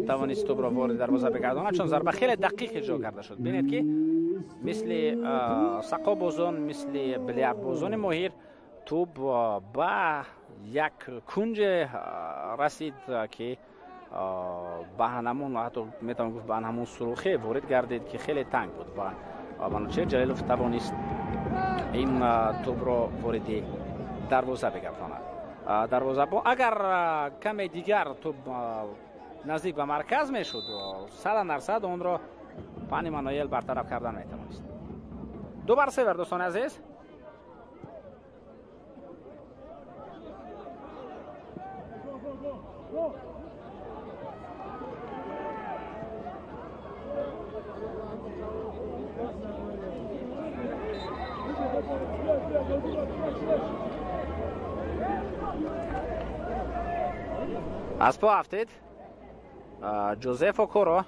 тавонист тӯбро вориди дарвоза бигардонад, чун зарба хеле дақиқ иҷро карда шуд. Бинед, ки мисли сақобозон, мисли билярдбозони моҳир тӯб ба як кунҷе расид, ки ба ҳамон, ҳатто метавон гуфт, ба ҳамон сурӯхе ворид гардид, ки хеле танг буд ва Манучер Ҷалилов тавонист Ин тӯбро вориди дарвоза бигардонад. Дарвозабон агар каме дигар тӯб наздик ба марказ мешуд, 100% онро Пани Мануэл бартараф кардан метавонист. 2-0, дӯстони азиз. Аз по афтид Ҷозеф Окоро.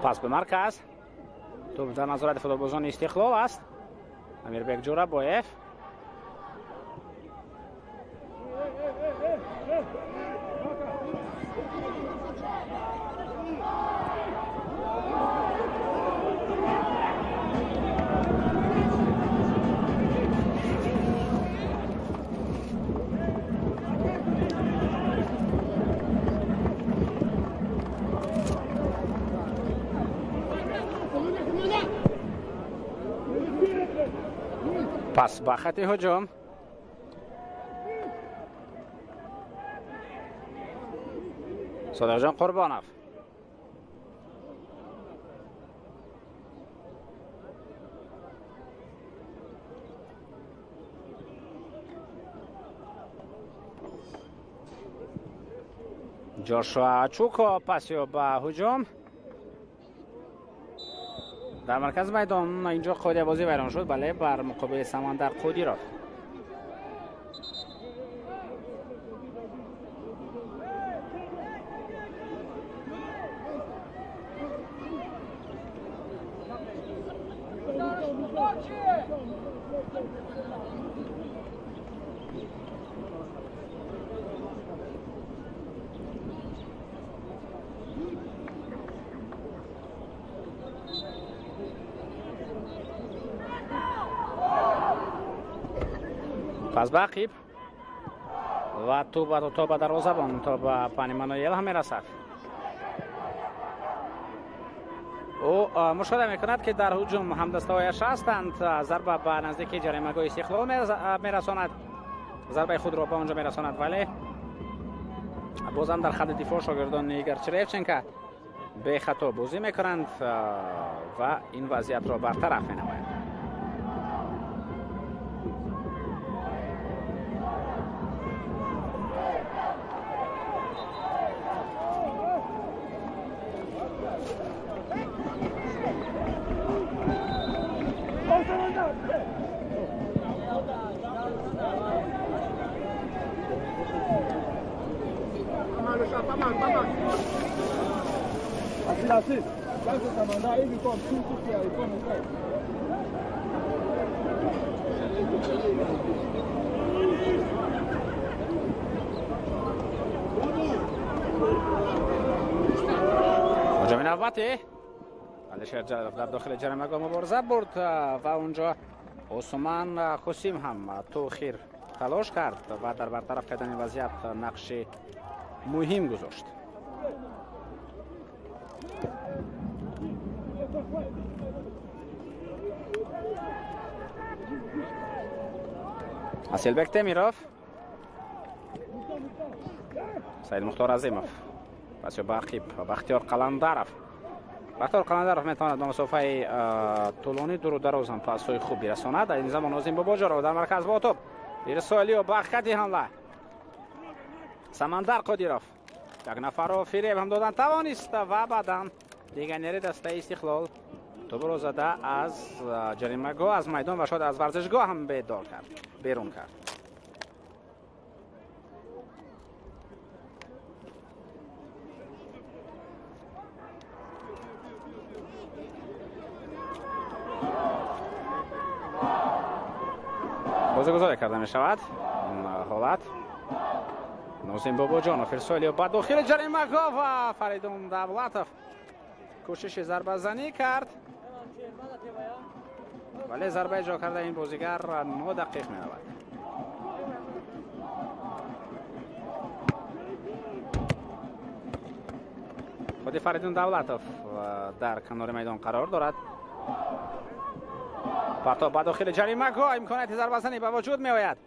Пас ба марказ. Тӯб дар назорати футболбозони Истиқлол аст. Амирбек Ҷӯрабоев. Пас ба хати ҳуҷум. Содиқҷон Қурбонов. Ҷошуа Чуко пасё ба ҳуҷум. Дар маркази майдон инҷо қоидаи бозӣ вайрон шуд, бале, бар муқобили Самандар Қодиров. Пас ба ақиб ва тӯб то ба дарвозабон, то ба Пани Мануэл ҳам мерасад. Ӯ мушоҳида мекунад, ки дар ҳуҷум ҳамдастаҳояш ҳастанд. Зарба ба наздики ҷаримагоҳи Истиқлол мерасонад, зарбаи худро ба онҷо мерасонад, вале бозам дар хати дифоъ шогирдони Игор Черевченко бехато бозӣ мекунанд ва ин вазъиятро бартараф менамоянд. ҳуҷуми навбатӣ. Алишер Ҷалилов дар дохили ҷаримагоҳ мубориза бурд ва унҷо Усман Хусим ҳам то охир талош кард ва дар бартараф кардани вазъият нақши муҳим гузошт. Асилбек Темиров, Саид Мухтор Азимов, пас ба ақиб Бахтиёр Қаландаров. Бахтиёр Қаландаров метавонад ба масофаи тӯлонӣ дуру дароз ҳам пасҳои хуб бирасонад. Дар ин замон Нозим Бобоҷонов дар марказ бо тӯб. Ирсолиё ба хати ҳамла. Самандар Қодиров як нафарро фиреб ҳам додан тавонист ва баъдан Легионери дастаи Истиқлол тӯбро зада аз ҷаримагоҳ, аз майдон ва шояд аз варзишгоҳ ҳам бедор кард, берун кард. Бозигузорӣ карда мешавад ин ҳолат. Нозим Бобоҷонов ирсоли ба дохили ҷаримагоҳ ва Фаридун Давлатов кӯшиши зарбазанӣ кард, вале зарба иҷро карда ин бозигар нодақиқ меравад. Худи Фаридун Давлатов дар канори майдон қарор дорад. Партоб ба дохили ҷаримагоҳ, имконияти зарбазанӣ ба вуҷуд меояд.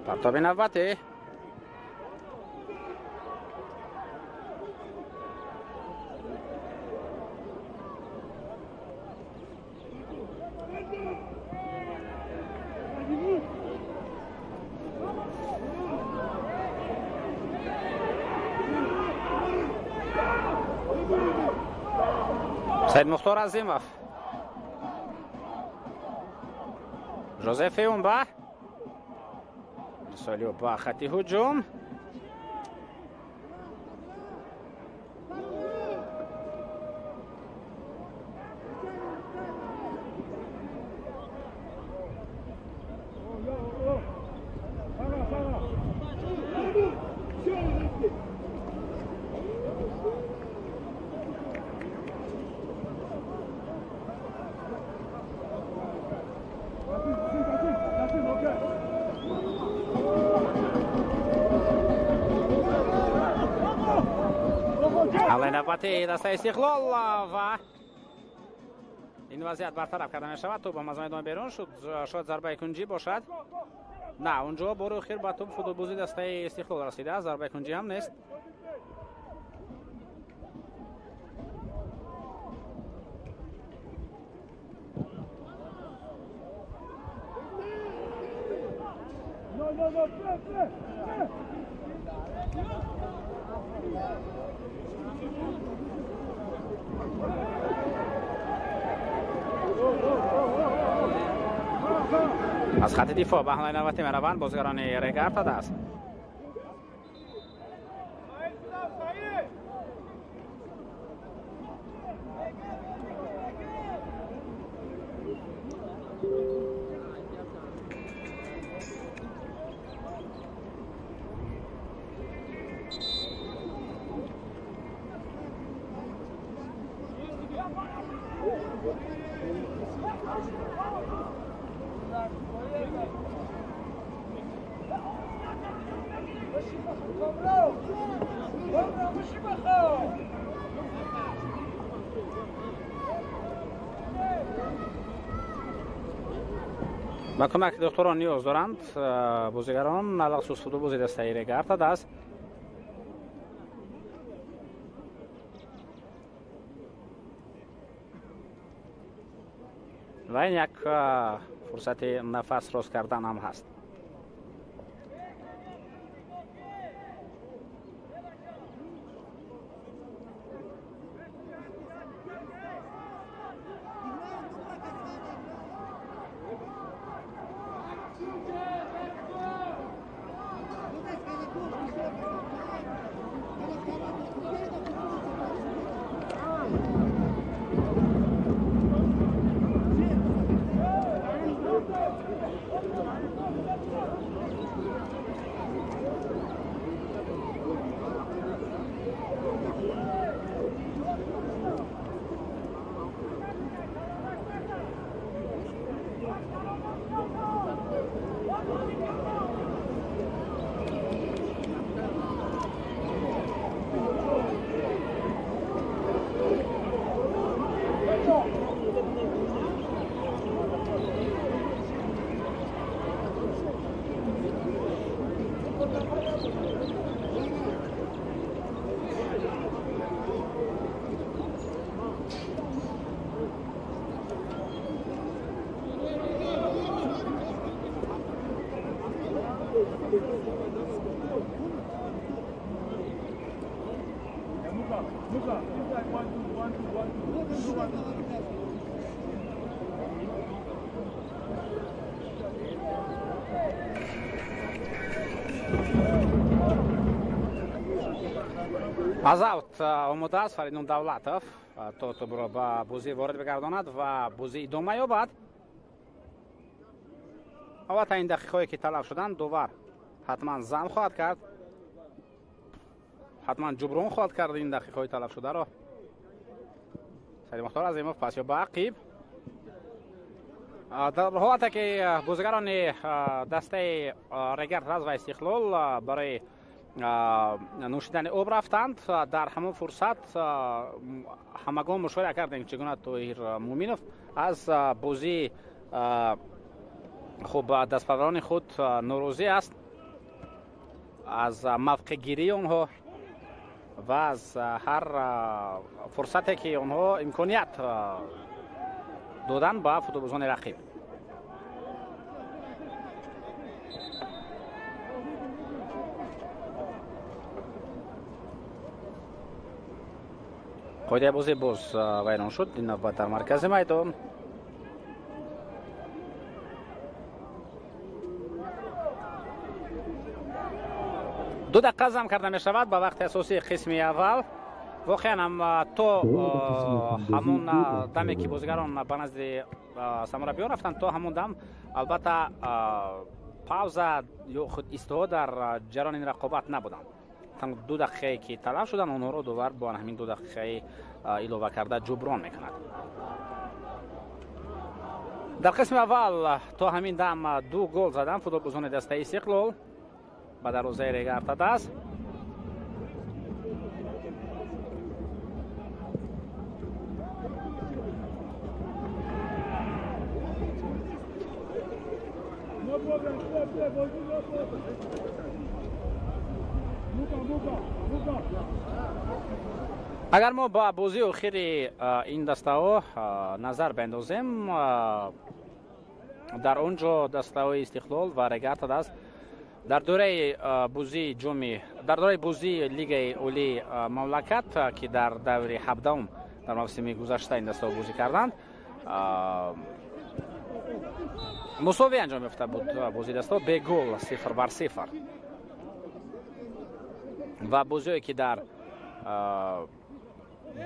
Партоби навбатӣ. Саид Мухтор Азимов, Жозеф Юмба, Солио ба хати ҳуҷум. Навбати дастаи Истиқлол ва ин вазъият бартараф карда мешавад. Тӯб аз майдон берун шуд, шояд зарбаи кунҷӣ бошад. На, унҷо бори охир ба тӯб футболбози дастаи Истиқлол расидааст, зарбаи кунҷӣ ҳам нест. Аз хати дифоъ ба ҳамлаи навбатӣ мераванд бозигарони Регарта аст. Ба кӯмаки духтурон ниёз доранд бозигарон, алахусус футболбози дастаи Регарта аст. Ва ин як фурсати нафас рост кардан ҳам ҳаст. Аз аут омода аст Фаридун Давлатов то тӯбро ба бозӣ ворид бигардонад ва бозӣ идома ёбад. Албатта ин дақиқаҳое ки талаб шуданд, довар ҳатман зам хоҳад кард, ҳатман ҷуброн хоҳад кард ин дақиқаҳои талабшударо. Саид Мухтор Азимов пас ё ба ақиб. Дар ҳолате ки бозигарони дастаи Регар ТадАЗ ва Истиқлол барои нӯшидани об рафтанд, дар ҳамон фурсат ҳамагон мушоҳида кардем, чӣ гуна Тоҳир Муъминов аз бозии хуб дастпарварони худ норозӣ аст, аз мавқеъгирии онҳо ва аз ҳар фурсате ки онҳо имконият доданд ба футболбозони рақиб. Қоидаи бозӣ боз вайрон шуд, ин навбат дар маркази майдон. Ду дақиқа зам карда мешавад ба вақти асосии қисми аввал. Воқеан ҳам то ҳамон даме ки бозигарон ба назди самураббиён рафтанд, то ҳамон дам албатта пауза ё худ истиҳо дар ҷараёни ин рақобат набуданд. Танҳо 2 дақиқае ки талаб шуданд, онҳоро довар бо ҳамин 2 дақиқаи илова карда ҷуброн мекунад. Дар қисми аввал то ҳамин дам 2 гол заданд футболбозони дастаи Истиқлол ба дарвозаи Регар ТадАЗ. Агар мо ба бозии охири ин дастаҳо назар биандозем, дар он ҷо дастаҳои Истиқлол ва Регар ТадАЗ дар дораи бозии ҷоми, дар дораи бозии Лигаи Олии мамлакат, ки дар даври 17 дар мавсими гузашта ин дастаҳо бозӣ карданд, мусовӣ анҷом ёфта буд бозии дастаҳо бе гол 0-0. Ва бозиҳое ки дар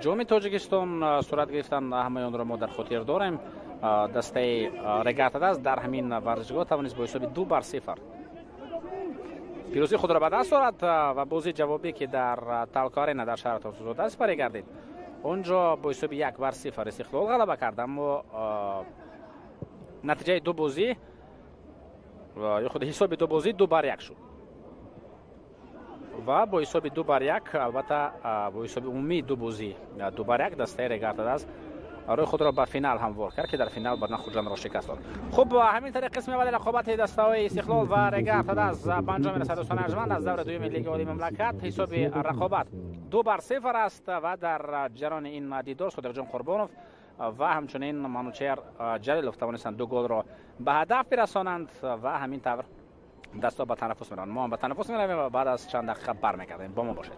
ҷоми Тоҷикистон сурат гирифтанд, ҳамаи онро мо дар хотир дорем. Дастаи Регар ТадАЗ дар ҳамин варзишгоҳ тавонист бо ҳисоби 2-0 пирӯзии худро ба даст орад ва бозии ҷавобӣ ки дар Талко Арена дар шаҳри Турсунзода сипарӣ гардид, он ҷо бо ҳисоби 1-0 Истиқлол ғалаба кард. Аммо натиҷаи ду бозӣ ё худ ҳисоби ду бозӣ 2-1 шуд ва бо ҳисоби 2-1, албатта бо ҳисоби умумии ду бозӣ 2-1 дастаи Регар ТадАЗ рӯи худро ба финал ҳамвор кард, ки дар финал баъдан Хуҷандро шикаст дод. Хуб, ҳамин тариқ қисми аввали рақобати дастаҳои Истиқлол ва Регар ТадАЗ ба анҷом мерасад. Дӯстони арҷманд, аз даври дуюми Лигаи Олии мамлакат ҳисоби рақобат 2-0 аст ва дар ҷараёни ин дидор Содиқҷон Қурбонов ва ҳамчунин Манучер Ҷалилов тавонистанд 2 голро ба ҳадаф бирасонанд ва ҳамин тавр дастҳо ба танаффус мераванд. Мо ҳам ба танаффус меравем ва баъд аз чанд дақиқа бармегардем. Бо мо бошед.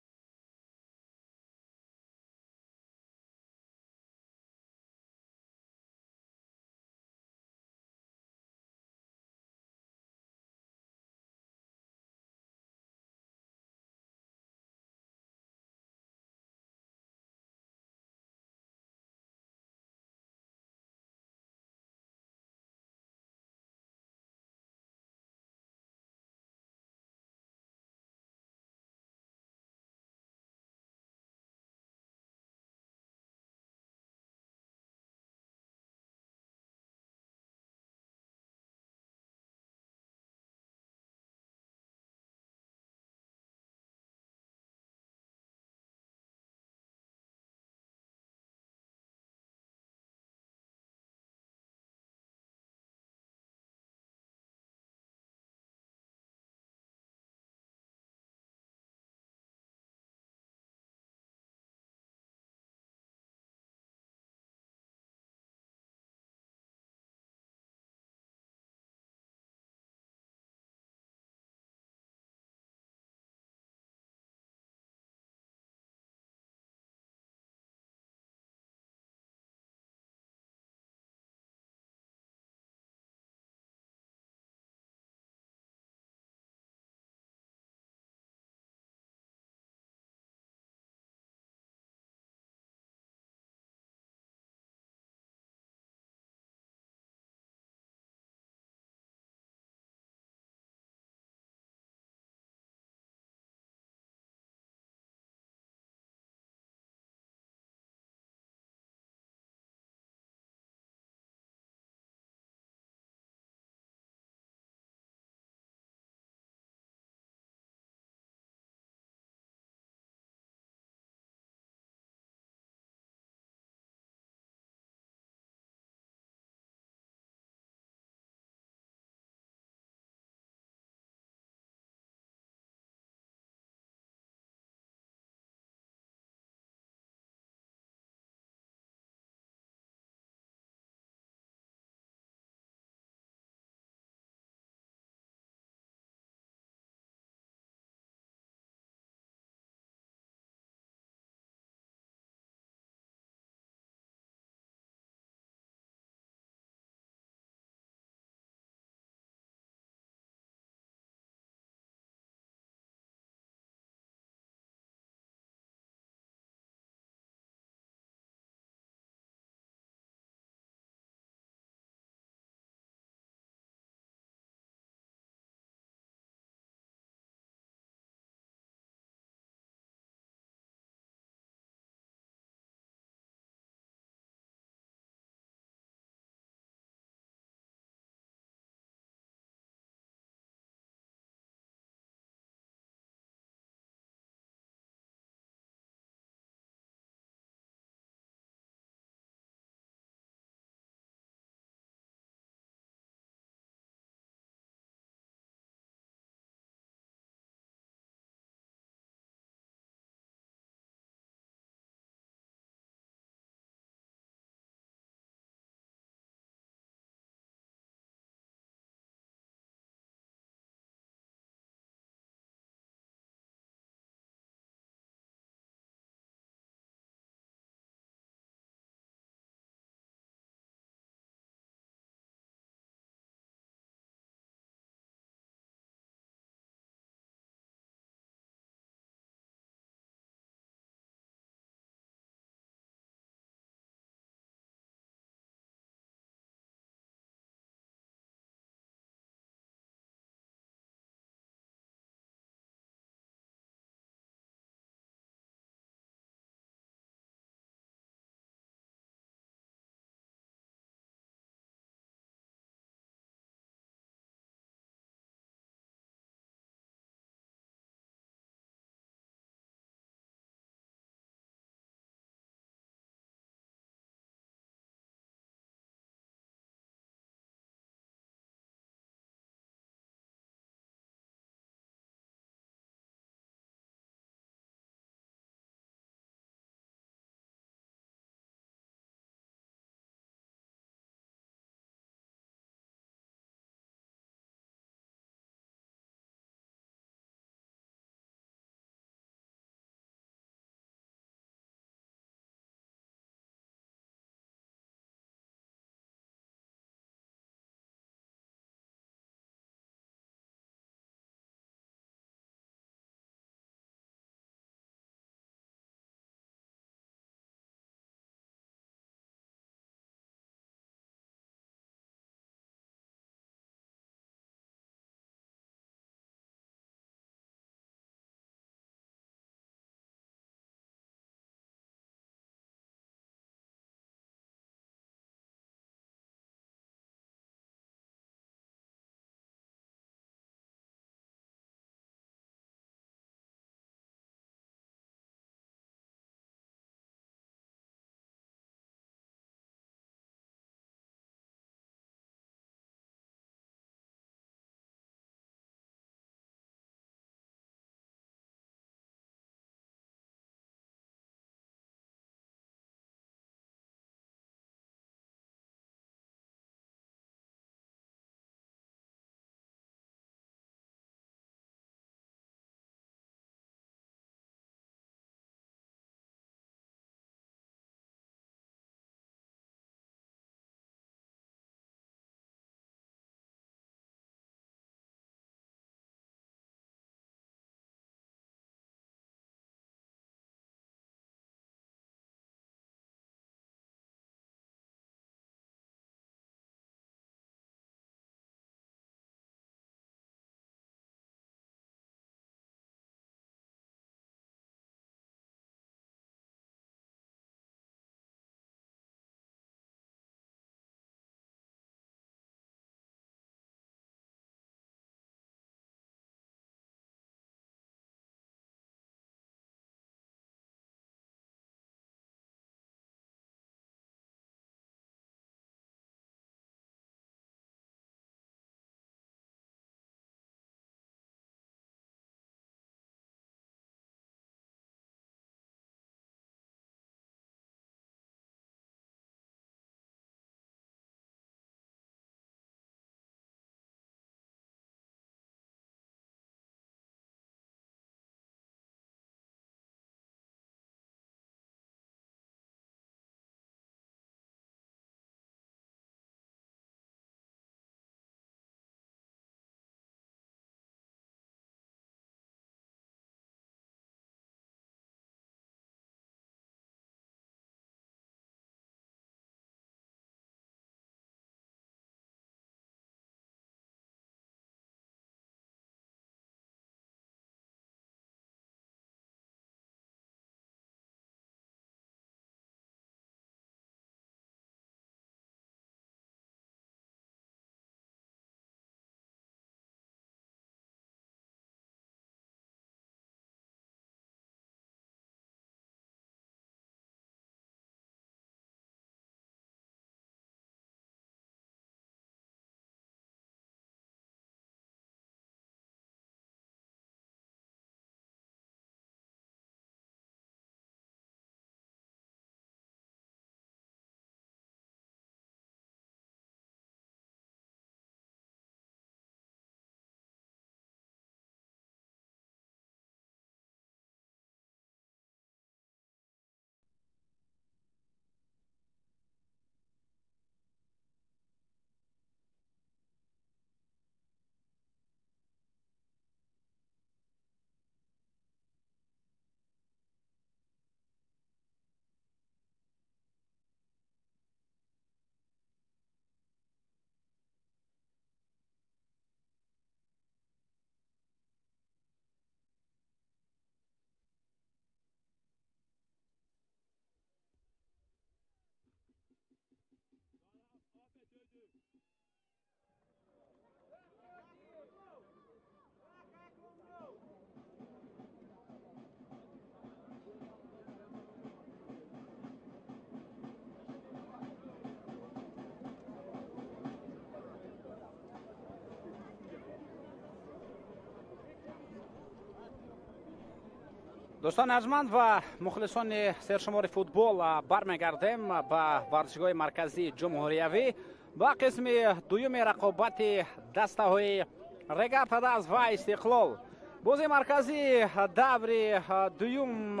Дӯстони арҷманд ва мухлисони сершумори футбол, бармегардем ба варзишгоҳи марказии ҷумҳуриявӣ ба қисми дуюми рақобати дастаҳои Регар Тадаз ва Истиқлол. Бозии марказии даври дуюм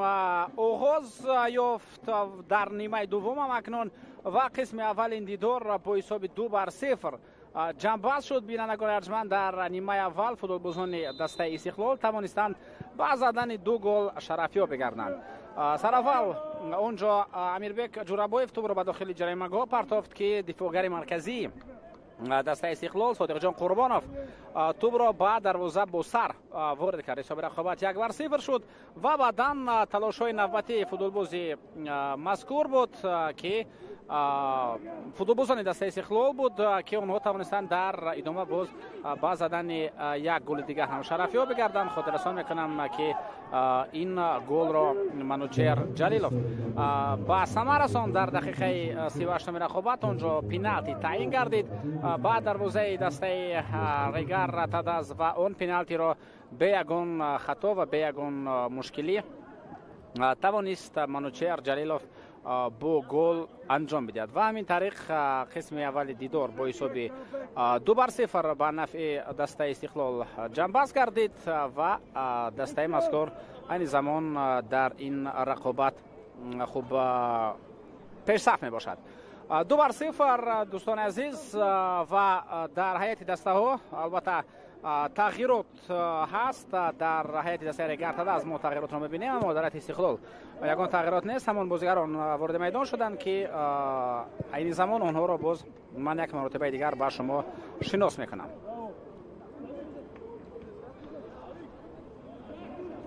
оғоз ёфт дар нимаи дуввумам акнун ва қисми аввалин дидор бо ҳисоби 2-0 ҷамъбаст шуд. Бинандагони арҷманд, дар нимаи аввал футболбозони дастаи Истиқлол тавонистанд ба задани 2 гол шарафёб бигарданд. Сараввал он ҷо Амирбек Ҷурабоев тӯбро ба дохили ҷаримагоҳ партофт, ки дифоъгари марказии дастаи Истиқлол Содиқҷон Қурбонов тӯбро ба дарвоза бо сар ворид кард. Ҳисоби рақобат 1-0 шуд ва баъдан талошҳои навбатии футболбози мазкур буд, ки футболбозони дастаи Истиқлол буд, ки онҳо тавонистанд дар идома боз ба задани як голи дигар ҳам шарафёб бигарданд. Хотиррасон мекунам, ки ин голро Манучер Ҷалилов ба самар расонд. Дар дақиқаи 38-уми рақобат онҷо пеналти таъин гардид ба дарвозаи дастаи Регар Тадаз ва он пеналтиро бе ягон хато ва бе ягон мушкилӣ тавонист Манучер Ҷалилов бо гол анҷом бидиҳад. Ва ҳамин тариқ қисми аввали дидор бо ҳисоби 2-0 ба нафъи дастаи Истиқлол ҷамъбаст гардид ва дастаи мазкур айни замон дар ин рақобат хуб пешсаф мебошад, 2-0. Дӯстони азиз, ва дар ҳайати дастаҳо албатта тағйирот ҳаст. Дар ҳайати дастаи Регар Тадаз мо тағйиротро мебинем, аммо дар ҳайати Истиқлол ягон тағйирот нест. Ҳамон бозигарон вориди майдон шуданд, ки айни замон онҳоро боз ман як маротибаи дигар ба шумо шинос мекунам.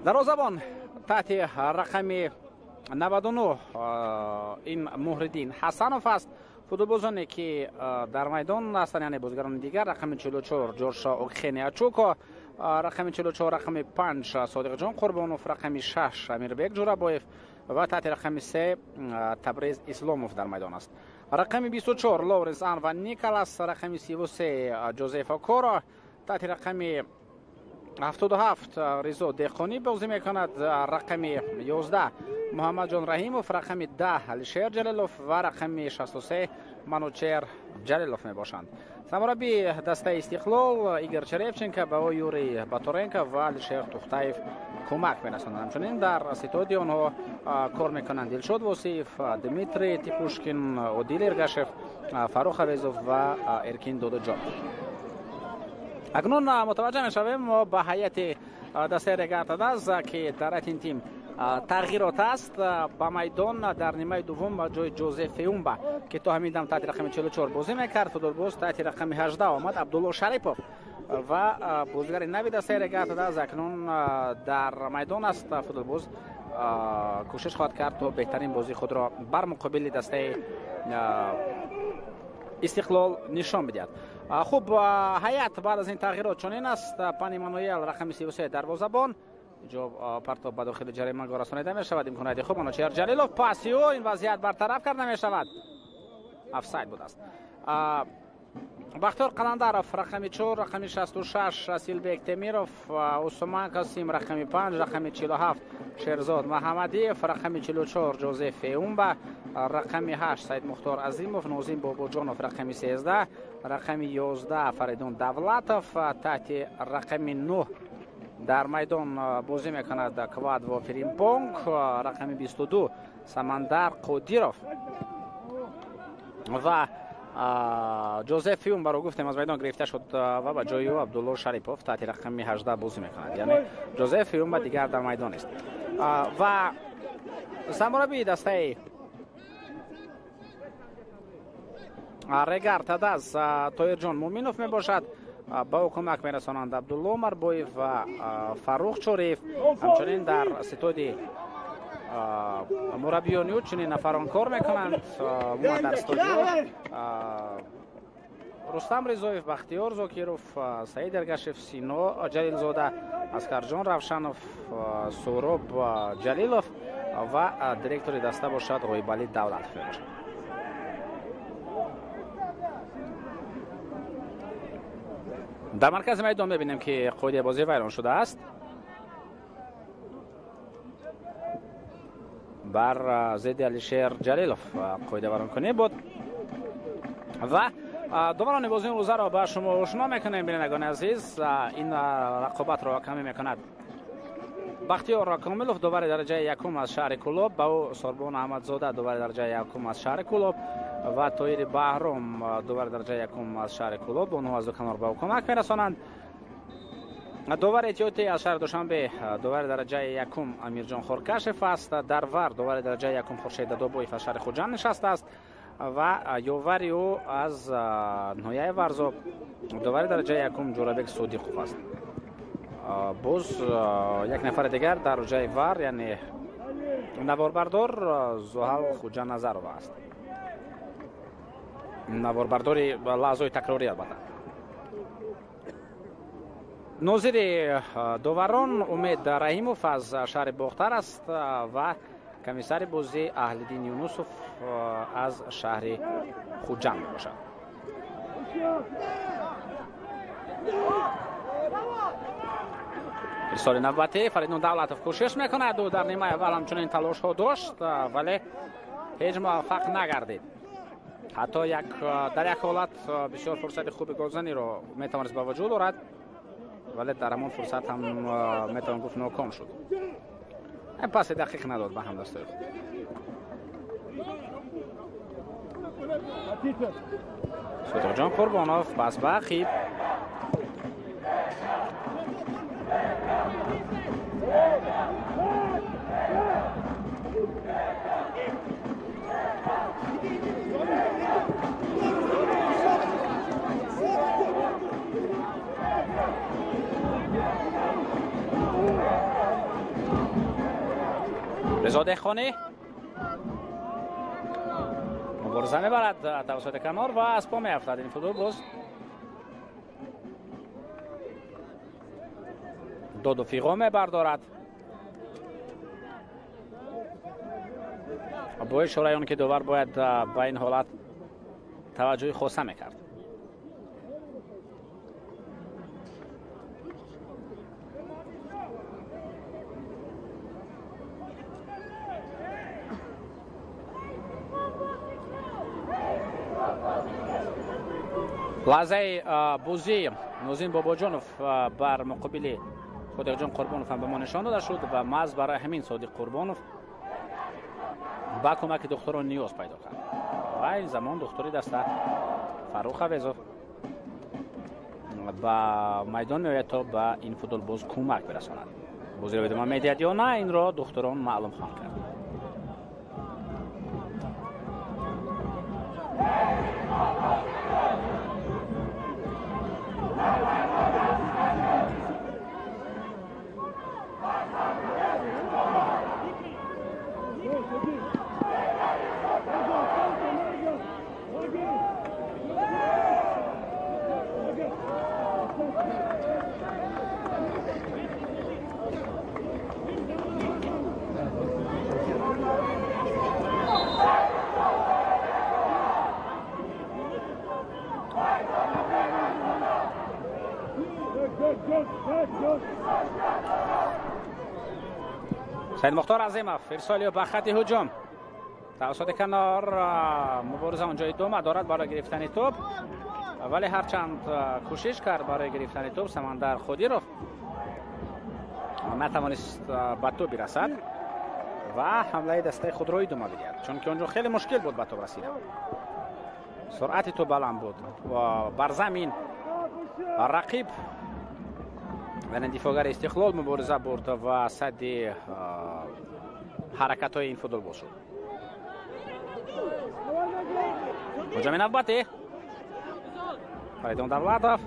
Дарвозабон таҳти рақами 99 ин Муҳриддин Ҳасанов аст. Футболбозоне, ки дар майдон ҳастанд, яъне бозигарони дигар: рақами 44 Ҷорша Окхениачуко, рақами 44, рақами 5 Содиқҷон Қурбонов, рақами 6 Амирбек Ҷурабоев ва таҳти рақами 3 Табрез Исломов дар майдон аст. Рақами 24 Лоуренс Анва Николас, рақами 33 Ҷозеф Окоро, таҳти рақами 77 Ризо Деҳқонӣ бозӣ мекунад, рақами 11 Муҳаммадҷон Раҳимов, рақами 10 Алишер Ҷалилов ва рақами 63 Манучер Ҷалилов мебошанд. Сармураббии дастаи Истиқлол Игор Черевченко, ба ӯ Юрий Баторенко ва Алишер Тухтаев кӯмак мерасонанд. Ҳамчунин дар ситоди онҳо кор мекунанд Дилшод Восиев, Дмитрий Типушкин, Одил Эргашев, Фаррух Авезов ва Эркин Додоҷонов. Акнун мутаваҷҷӯҳ мешавем мо ба ҳайати дастаи Регар Тадаз, ки дар ҳайати ин тим тағйирот аст. Ба майдон дар нимаи дуввум ба ҷои Ҷозеф Феумба, ки то ҳамин дам таҳти рақами 44 бозӣ мекард, футболбоз таҳти рақами 18 омад, Абдулло Шарипов. Ва бозигари нави дастаи Регар Тадаз акнун дар майдон аст. Футболбоз кӯшиш хоҳад кард, то беҳтарин бозии худро бар муқобили дастаи Истиқлол нишон бидиҳад. Хуб, ҳайат баъд аз ин тағйирот чунин аст: Пан Эммануэл, рақами 33, дарвозабон. Ҷо партоб ба дохили ҷаримагоҳ расонида мешавад. Имконияти хуб, Манучер Ҷалилов, паси ӯ, ин вазъият бартараф карда мешавад, офсайд будааст. Бахтиёр Қаландаров, рақами 4, рақами 66 Асилбек Темиров, Усман Қосим, рақами 5, рақами 47 Шерзод Маҳамадиев, рақами 44 Ҷозеф Феумба, рақами 8 Саид Мухтор Азимов, Нозим Бобоҷонов, рақами 13, рақами 11 Фаридун Давлатов, таҳти рақами 9 дар майдон бозӣ мекунад Квадво Фиримпонг, рақами 22 Самандар Қодиров ва Ҷозеф Фиумбаро гуфтем, аз майдон гирифта шуд ва ба ҷои ӯ Абдулло Шарипов таҳти рақами 18 бозӣ мекунад. Яъне Ҷозеф Фиумба дигар дар майдон нест. Ва сармураббии дастаи Регар Тадаз Тоирҷон Муминов мебошад. Ба ӯ кӯмак мерасонанд Абдулло Марбоев ва Фаррух Чориев. Ҳамчунин дар ситоди мураббиёни ӯ чунин нафарон кор мекунанд, умуман дар студио: Рустам Ризоев, Бахтиёр Зокиров, Саид Эргашев, Сино Ҷалилзода, Аскарҷон Равшанов, Суҳроб Ҷалилов ва директори даста бошад Ғоибалӣ Давлатов мебошад. Дар маркази майдон мебинем, ки қоидаи бозӣ вайрон шудааст. бар зидди Алишер Ҷалилов қоидавайронкунӣ буд. Ва доварони бозии имрӯзаро ба шумо ошно мекунем, бинандагони азиз. Ин рақобатро камӣ мекунад Бахтиёр Комилов, довари дараҷаи якум аз шаҳри Кӯлоб, ба ӯ Сорбон Аҳмадзода, довари дараҷаи якум аз шаҳри Кӯлоб, ва Тоири Баҳром, довари дараҷаи якум аз шаҳри Кӯлоб. Онҳо аз ду канор ба ӯ кӯмак мерасонанд. Довари эҳтиётӣ аз шаҳри Душанбе, довари дараҷаи якум Амирҷон Хоркашев аст. Дар ВАР довари дараҷаи якум Хуршед Дадобоев аз шаҳри Хуҷанд нишастааст ва ёвари ӯ аз ноҳияи Варзоб довари дараҷаи якум Ҷӯрабек Содиқов аст. Боз як нафари дигар дар ҷои ВАР, яъне наворбардор Зуҳал Хуҷаназарова аст. Наворбардори лаҳзаҳои такрорӣ албатта. Нозири доварон Умед Раҳимов аз шаҳри Бохтар аст ва комиссари бозӣ Аҳлиддин Юнусов аз шаҳри Хуҷанд мебошад. Ирсоли навбатӣ Фаридун Давлатов кӯшиш мекунад. Ӯ дар нимаи аввал ҳамчунин талошҳо дошт, вале ҳеҷ муваффақ нагардид. Ҳатто дар як ҳолат бисёр фурсати хуби голзаниро метавонист ба вуҷуд орад, вале дар ҳамон фурсат ҳам метавон гуфт ноком шуд. Паси дақиқ надод ба ҳамдастои худ. Содиқҷон Қурбонов пас ба ақиб. Резо Деҳқонӣ мубориза мебарад тавассути канор ва аз по меафтад. Ин футболбоз доду фиғо мебардорад бо ишораи он ки довар бояд ба ин ҳолат таваҷҷӯҳи хоса мекард. Лаҳзаи бозии Нозим Бобоҷонов бар муқобили Содиқҷон Қурбонов ҳам ба мо нишон дода шуд ва маҳз барои ҳамин Содиқ Қурбонов ба кӯмаки духтурон ниёз пайдо кард ва ин замон духтури даста Фаррух Авезов ба майдон меояд то ба ин футболбоз кӯмак бирасонад. Бозиро идома медиҳад ё на, инро духтурон маълум хоҳанд кард. Саид Мухтор Азимов ирсоли ба хати ҳуҷум тавассути канор. Мубориза онҷо идома дорад барои гирифтани тӯб, вале ҳарчанд кӯшиш кард барои гирифтани тӯб, Самандар Қодиров натавонист ба тӯб бирасад ва ҳамлаи дастаи худро идома бидиҳад, чунки онҷо хеле мушкил буд ба тӯб расидан. Суръати тӯб баланд буд ва бар замин рақиб, яъне дифоъгари Истиқлол, мубориза бурд ва садди ҳаракатҳои ин футболбоз шуд. Ҳуҷуми навбатӣ Фаридун Давлатов,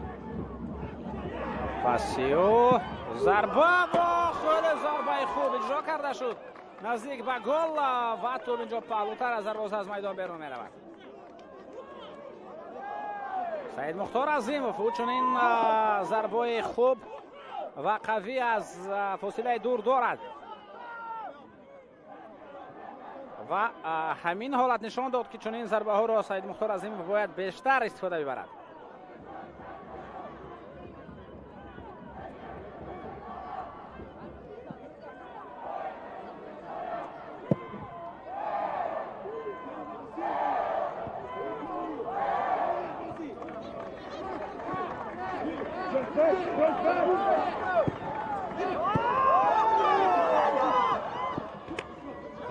паси ӯ зарба ва хеле зарбаи хуб иҷро карда шуд наздик ба гол ва тӯб инҷо паҳлӯтар аз дарвоза аз майдон берун меравад. Саид Мухтор Азимов ӯ чунин зарбаи хуб ва қавӣ аз фосилаи дур дорад ва ҳамин ҳолат нишон дод ки чунин зарбаҳоро Саид Мухтор Азимов бояд бештар истифода бибарад.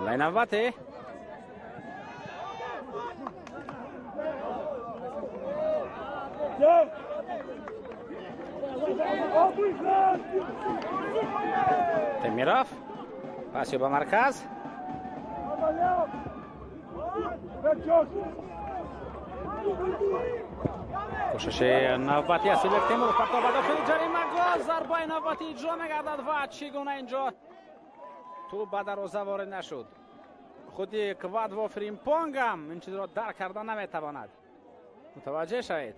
Ҳамлаи навбатӣ. Темиров. Паси ба марказ. Кӯшиши навбатӣ Асилбек Темуров, партов ба дохили ҷаримагоҳ, зарбаи навбатӣ иҷро мегардад ва чӣ гуна инҷо тӯб ба дарвоза ворид нашуд. Худи Квадво Фримпонг ҳам ин чизро дарк карда наметавонад. Мутаваҷҷеҳ шавед,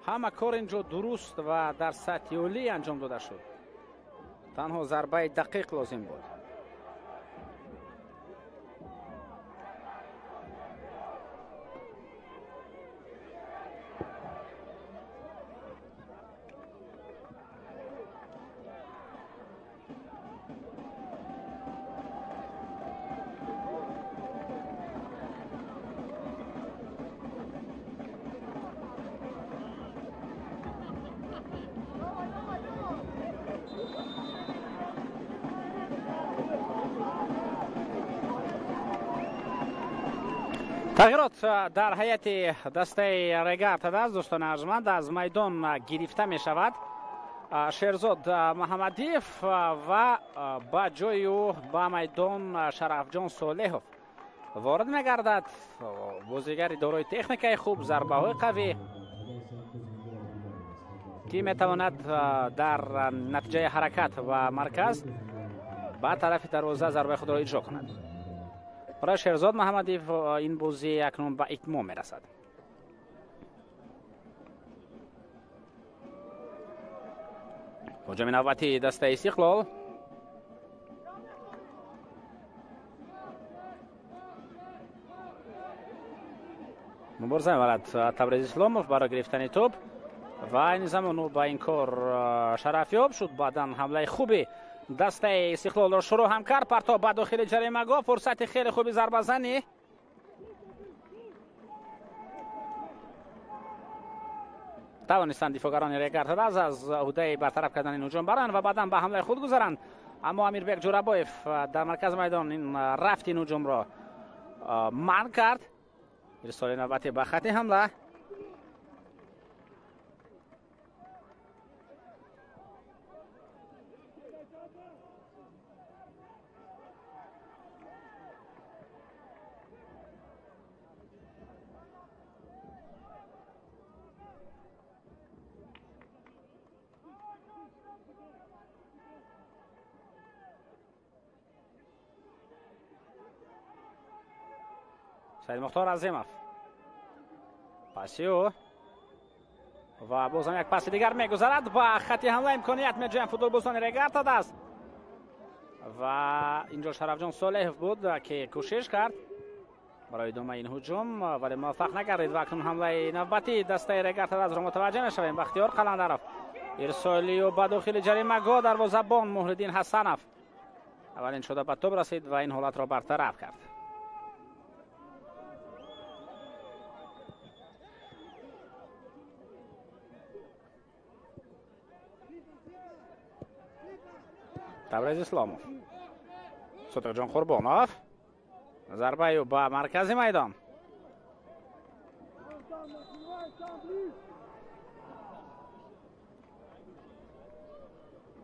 ҳама кор инҷо дуруст ва дар сатҳи олӣ анҷом дода шуд. Танҳо зарбаи дақиқ лозим буд. Тағйирот дар ҳайати дастаи Регар ТадАЗ, дӯстони арҷманд, аз майдон гирифта мешавад Шерзод Муҳаммадиев ва ба ҷои ӯ ба майдон Шарафҷон Солеҳов ворид мегардад. Бозигари дорои техникаи хуб, зарбаҳои қавӣ, ки метавонад дар натиҷаи ҳаракат ва марказ ба тарафи дарвоза зарбаи худро иҷро кунад. Барои Шерзод Муҳаммадиев ин бозӣ акнун ба итмом мерасад. Ҳуҷуми навбатии дастаи Истиқлол. Мубориза мебарад Табрез Исломов барои гирифтани тӯб ва айни замон ӯ ба ин кор шарафёб шуд. Баъдан ҳамлаи хуби дастаи Истиқлолро шурӯъ ҳам кард. Партов ба дохили ҷаримагоҳ, фурсати хеле хуби зарбазанӣ. Тавонистанд дифоъгарони Регар ТадАЗ аз ӯҳдаи бартараф кардани ҳуҷум баранд ва баъдан ба ҳамлаи худ гузаранд. Аммо Амирбек Ҷӯрабоев дар маркази майдон ин рафти ин ҳуҷумро манъ кард. Ирсоли навбатӣ ба хати ҳамла. Саид Мухтор Азимов. Паси ӯ ва бозам як паси дигар мегузарад ба хати ҳамла. Имконият меҷӯянд футболбозони Регар ТадАЗ ва инҷо Шарафҷон Солеҳов буд, ки кӯшиш кард барои идомаи ин ҳуҷум, вале муваффақ нагардид. Ва акнун ҳамлаи навбатии дастаи Регар ТадАЗро мутаваҷҷеҳ мешавем. Бахтиёр Қаландаров, ирсолию ба дохили ҷаримагоҳ, дарвозабон Муҳриддин Ҳасанов аввалин шуда ба тӯб расид ва ин ҳолатро бартараф кард. Табрез Исломов, Сотиқҷон Қурбонов, зарбаю ба маркази майдон.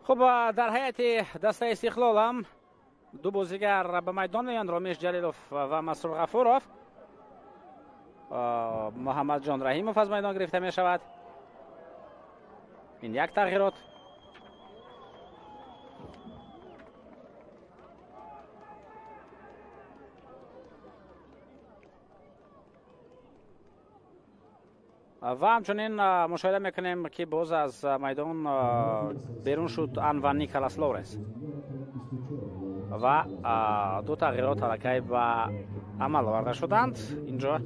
Хуб, дар ҳайати дастаи Истиқлол ҳам ду бозигар ба майдон меоянд: Ромиш Ҷалилов ва Масрур Ғафуров. Муҳаммадҷон Раҳимов аз майдон гирифта мешавад. Ин як тағйирот. Ва ҳамчунин мушоҳида мекунем, ки боз аз майдон берун шуд Анвар Николас Лоренс ва ду тағйирот аллакай ба амал оварда шуданд. Инҷо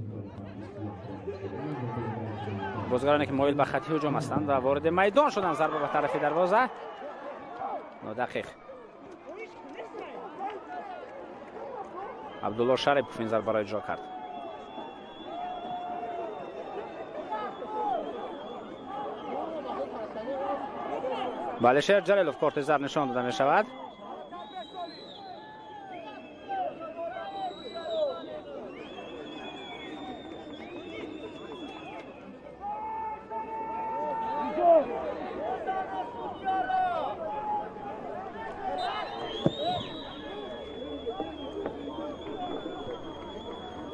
бозигароне ки моил ба хати ҳуҷум ҳастанд ва вориди майдон шуданд. Зарба ба тарафи дарвоза нодақиқ. Абдулло Шарипов ин зарбаро иҷро кард. Ба Алишер Ҷалилов корти зард нишон дода мешавад.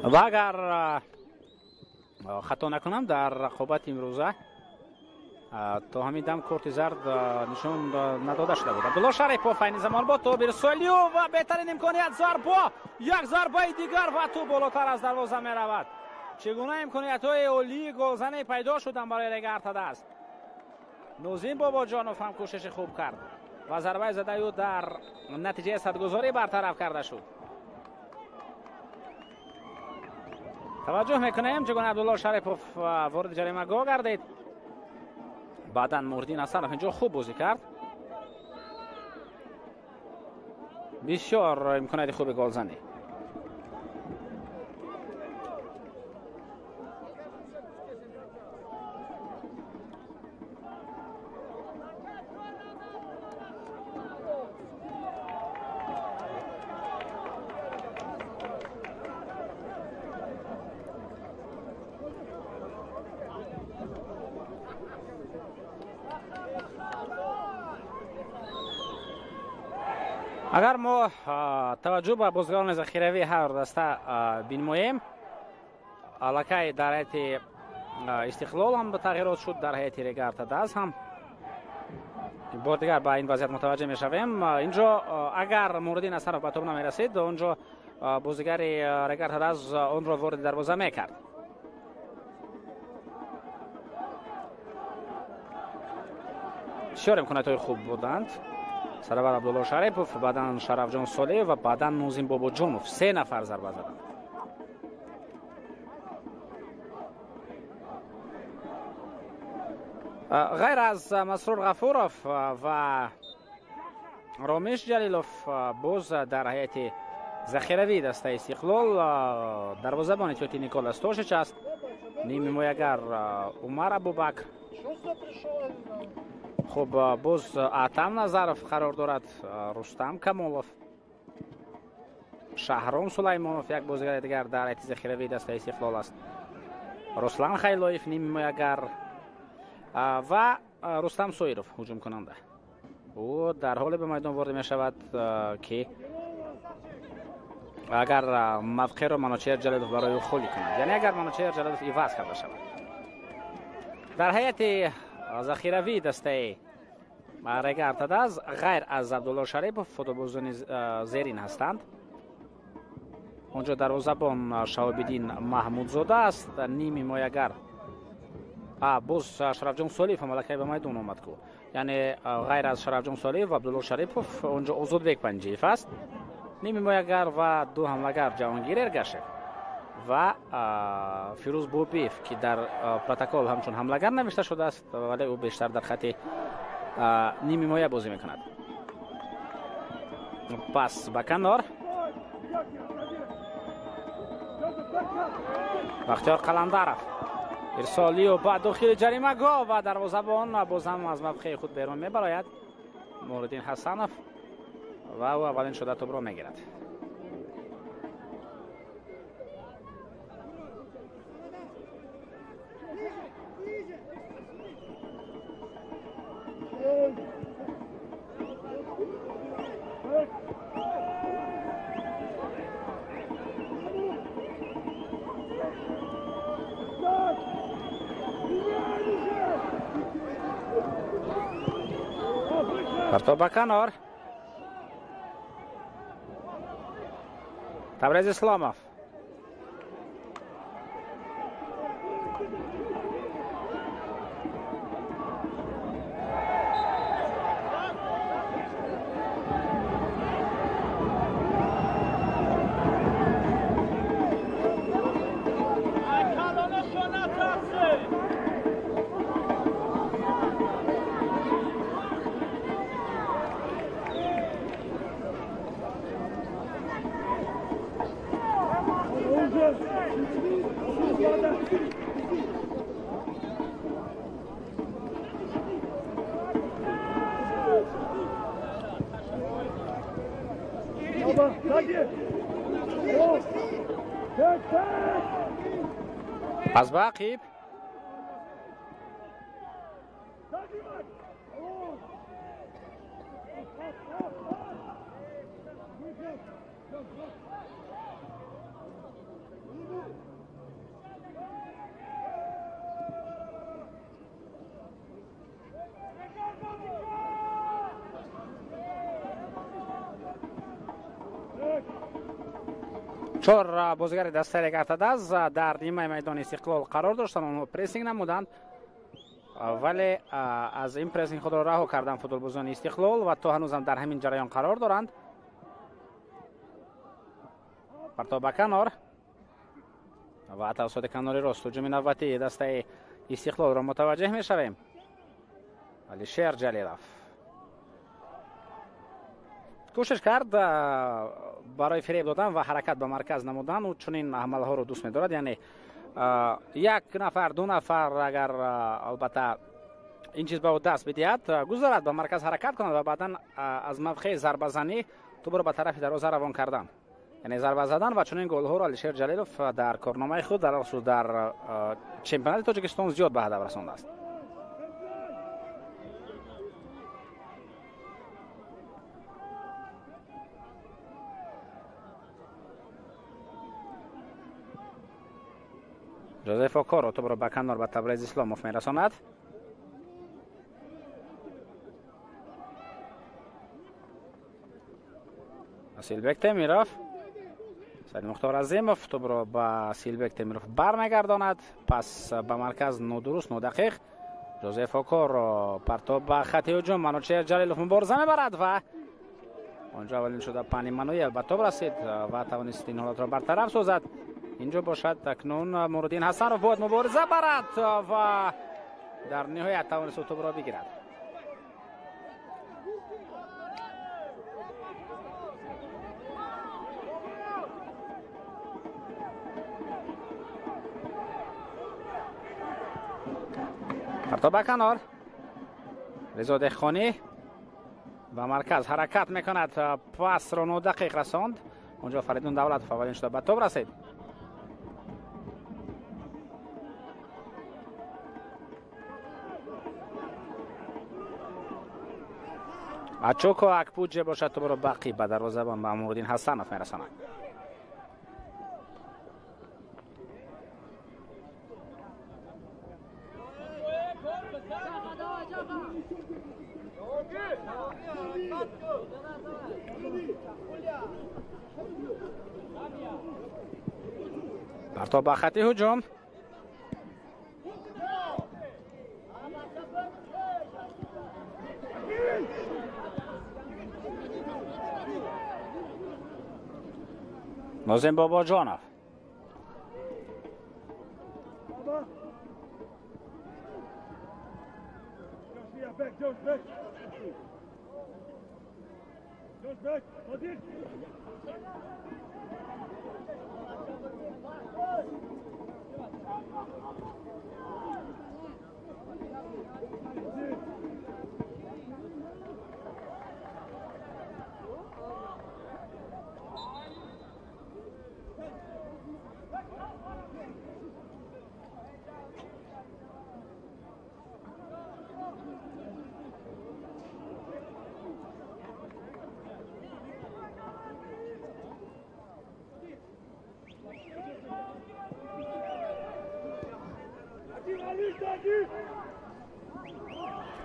Ва агар хато накунам, дар рақобати имрӯза то ҳамин дам корти зард нишон надода шуда буд. Абдулло Шарипов айни замон бо тоб Ирсолиев ва беҳтарин имконият, зарба, як зарбаи дигар ва тӯб болотар аз дарвоза меравад. Чӣ гуна имкониятҳои олии голзанӣ пайдо шуданд барои Регар-ТадАЗ. Нозим Бобоҷонов ҳам кӯшиши хуб кард ва зарбаи задаи ӯ дар натиҷаи садгузорӣ бартараф карда шуд. Таваҷҷӯҳ мекунем чӣ гуна Абдулло Шарипов вориди ҷаримагоҳ гардид. Баъдан Мурдин Ҳасанов инҷо хуб бозӣ кард. Бисёр имконияти хуби голзанӣ. Агар мо таваҷҷӯҳ ба бозигарони захиравӣ ҳар даста бинмоем, аллакай дар ҳайати Истиқлол ҳам тағйирот шуд, дар ҳайати Регар-ТадАЗ ҳам. Бор дигар ба ин вазъият мутаваҷҷеҳ мешавем. Инҷо агар Муриддин Ҳасанов ба тӯб намерасид, онҷо бозигари Регар-ТадАЗ онро вориди дарвоза мекард. Бисёр имкониятҳои хуб буданд. Саравар Абдулло Шарипов, баъдан Шарафҷон Солиев ва баъдан Нозим Бобоҷонов, се нафар зарба заданд. Ғайр аз Масрур Ғафуров ва Ромиш Ҷалилов, боз дар ҳайати захиравии дастаи Истиқлол дарвозабони Тиёти Никола Стошич аст, нимҳимоягар Умар Абубакр. Хуб, боз Атам Назаров қарор дорад, Рустам Камолов, Шаҳром Сулаймонов, як бозигари дигар дар ҳайати захиравии дастаи Истиқлол аст, Руслан Хайлоев нимҳимоягар ва Рустам Соиров ҳуҷумкунанда. Ӯ дар ҳоле ба майдон ворид мешавад, ки агар мавқеъро Манучеҳр Ҷалилов барои ӯ холӣ кунад, яъне агар Манучеҳр Ҷалилов иваз карда шавад. Дар ҳайати захиравии дастаи Регар-ТадАЗ ғайр аз Абдулло Шарипов футболбозони зерин ҳастанд. Онҷо дарвозабон Шаҳобиддин Маҳмудзода аст, нимҳимоягар боз Шарафҷон Солиев ҳам аллакай ба майдон омад ку, яъне ғайр аз Шарафҷон Солиев ва Абдулло Шарипов онҷо Озодбек Панҷиев аст, нимҳимоягар ва ду ҳамлагар Ҷаҳонгир Эргашев ва Фирӯз Бобиев, ки дар протокол ҳамчун ҳамлагар навишта шудааст, вале ӯ бештар дар хати нимҳимоя бозӣ мекунад. Пас ба канор Бахтиёр Қаландаров, Ирсолиев ба дохили ҷаримагоҳ ва дарвозабон боз ҳам аз мавқеи худ берун мебарояд. Муриддин Ҳасанов ва ӯ аввалин шуда тӯбро мегирад. Партоб ба канор. Табрез Исломов. Пас ба ақиб. Чор бозигари дастаи Регар-ТадАЗ дар нимаи майдони Истиқлол қарор доштанд. Онҳо прессинг намуданд, вале аз ин прессинг худро раҳо карданд футболбозони Истиқлол ва то ҳанӯзам дар ҳамин ҷараён қарор доранд. Партоб ба канор ва тавассути канори рост ҳуҷуми навбатии дастаи Истиқлолро мутаваҷҷеҳ мешавем. Алишер Ҷалилов кӯшиш кард барои фиреб додан ва ҳаракат ба марказ намудан. Ӯ чунин амалҳоро дӯст медорад, яъне як нафар, ду нафар агар албатта ин чиз ба ӯ даст бидиҳад, гузарад ба марказ, ҳаракат кунад ва баъдан аз мавқеи зарбазанӣ тӯбро ба тарафи дарвоза равон кардан, яъне зарба задан. Ва чунин голҳоро Алишер Ҷалилов дар корномаи худ дар чемпионати Тоҷикистон зиёд ба ҳадаф расондааст. Жозеф Окоро тӯбро ба канор ба Табрез Исломов мерасонад. Асилбек Темиров, Саид Мухтор Азимов тӯбро ба Асилбек Темиров бармегардонад. Пас ба марказ нодуруст, нодақиқ. Жозеф Окоро партоб ба хати ҳуҷум. Манучер Ҷалилов мубориза мебарад ва онҷо аввалин шуда Пани Мануел ба тоб расид ва тавонист ин ҳолатро бартараф созад. Инҷо бошад акнун Муруддин Ҳасанов бояд мубориза барад ва дар ниҳоят тавонист тӯбро бигирад. Партоб ба канор. Ризо Деҳқонӣ ба марказ ҳаракат мекунад, пасро нодақиқ расонд. Онҷо Фаридун Давлатов аввалин шуда ба тоб расид. Ачоко Акпуҷе бошад тӯбро бақӣ ба дарвозабон ба Муруддин Ҳасанов мерасонад. Партоб ба хати ҳуҷум. Нозим Бобоҷонов.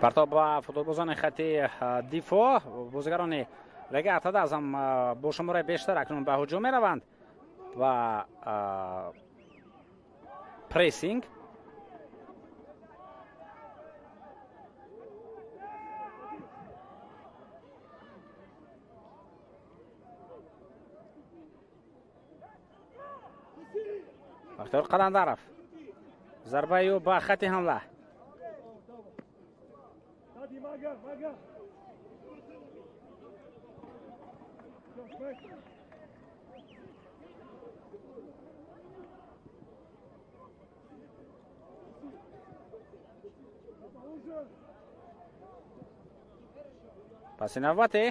Партоб ба футболбозони хати дифоъ. Бозигарони Регар-ТадАЗ ҳам бо шумораи бештар акнун ба ҳуҷум мераванд ва прессинг. Бахтиёр Қаландаров зарбаи ӯ ба хати ҳамла. Паси навбатӣ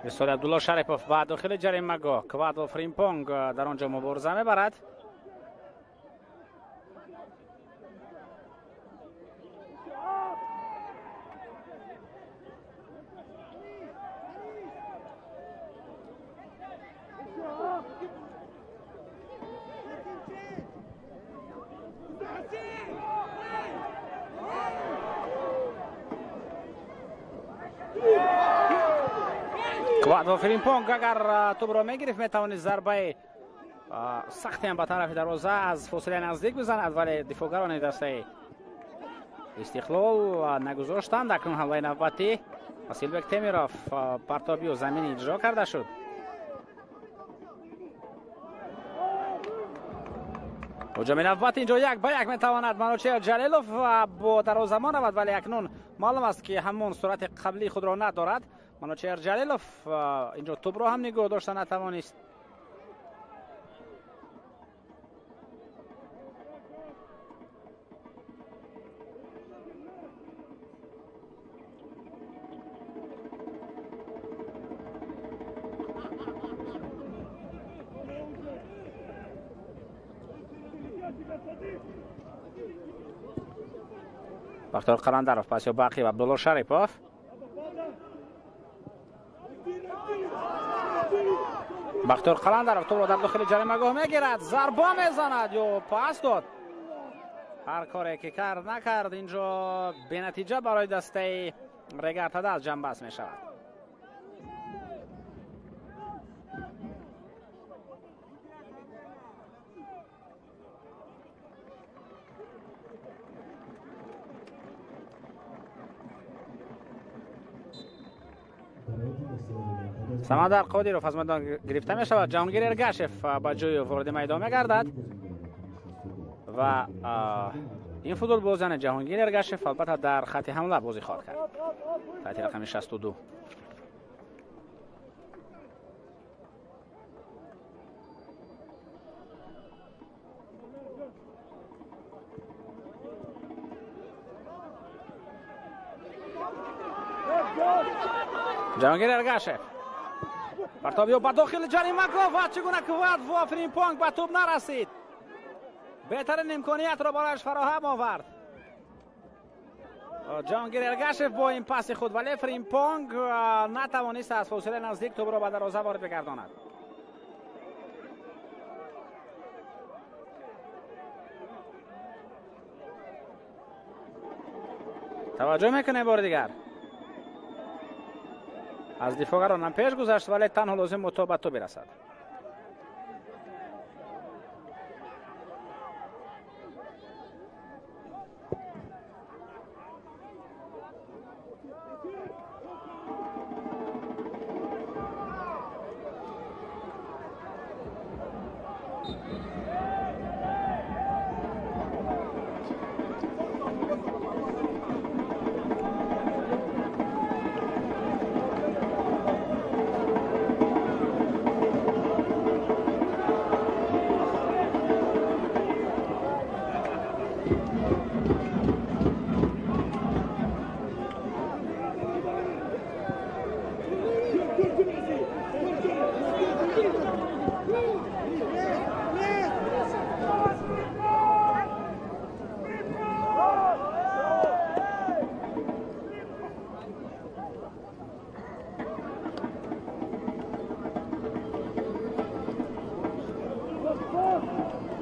Исоли Абдулло Шарипов ба дохили ҷаримагоҳ. Квадо Фримпонг дар он ҷо мубориза мебарад. Квадво Фримпонг агар тӯбро мегирифт, метавонист зарбаи сахте ҳам ба тарафи дарвоза аз фосилаи наздик бизанад, вале дифоъгарони дастаи Истиқлол нагузоштанд. Акнун ҳамлаи навбатӣ Василбек Темиров партобию замини иҷро карда шуд. Ҳуҷуми навбат инҷо як ба як метавонад Манучеҳр Ҷалилов бо дарвозамон равад, вале акнун маълум аст, ки ҳамон суръати қаблии худро надорад. Манучеҳр Ҷалилов инҷо тӯбро ҳам нигоҳ дошта натавонист. Бахтиёр Қаландаров пас ё ба ақиб Абдулло Шарипов. Бахтиёр Қаландаров тӯбро дар дохили ҷаримагоҳ мегирад, зарба мезанад ё пас дод. Ҳар коре ки кард накард, инҷо бенатиҷа барои дастаи Регар-ТадАЗ ҷамъбаст мешавад. Самандар Қодиров аз майдон гирифта мешавад. Ҷаҳонгир Эргашев ба ҷои вориди майдон мегардад ва ин футболбоз, яъне Ҷаҳонгир Эргашев, албатта дар хати ҳамла бозӣ хоҳад кард таҳти рақами 62. Ҷаҳонгир Эргашев партобиё ба дохили ҷаримагоҳ ва чӣ гуна Квадво Фримпонг ба тӯб нарасид. Беҳтарин имкониятро барояш фароҳам овард Ҷаҳонгир Эргашев бо ин паси худ, вале Фримпонг натавонист аз фосилаи наздик тӯбро ба дарвоза ворид бигардонад. Таваҷҷӯҳ мекунем бори дигар. Аз дифоъгарон ҳам пеш гузашт, вале танҳо лозим буд то ба тӯб бирасад.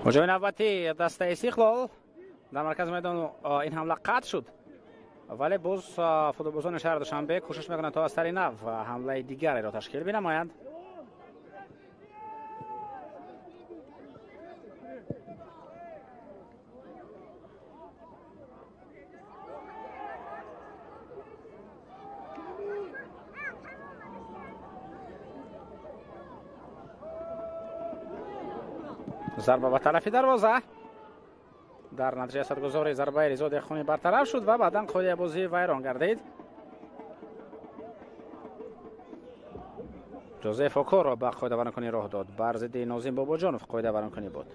Ҳуҷуми навбатӣ дастаи Истиқлол дар маркази майдон ин ҳамла қатъ шуд, вале боз футболбозони шаҳри Душанбе кӯшиш мекунанд то аз сари нав ҳамлаи дигареро ташкил бинамоянд. Зарба ба тарафи дарвоза дар натиҷаи садгузори зарбаи Ризо Деҳқонӣ бартараф шуд ва баъдан қоидаи бозӣ вайрон гардид. Ҷозеф Окоро ба қоидавайронкунӣ роҳ дод. Бар зидди Нозим Бобоҷонов қоидавайронкунӣ буд.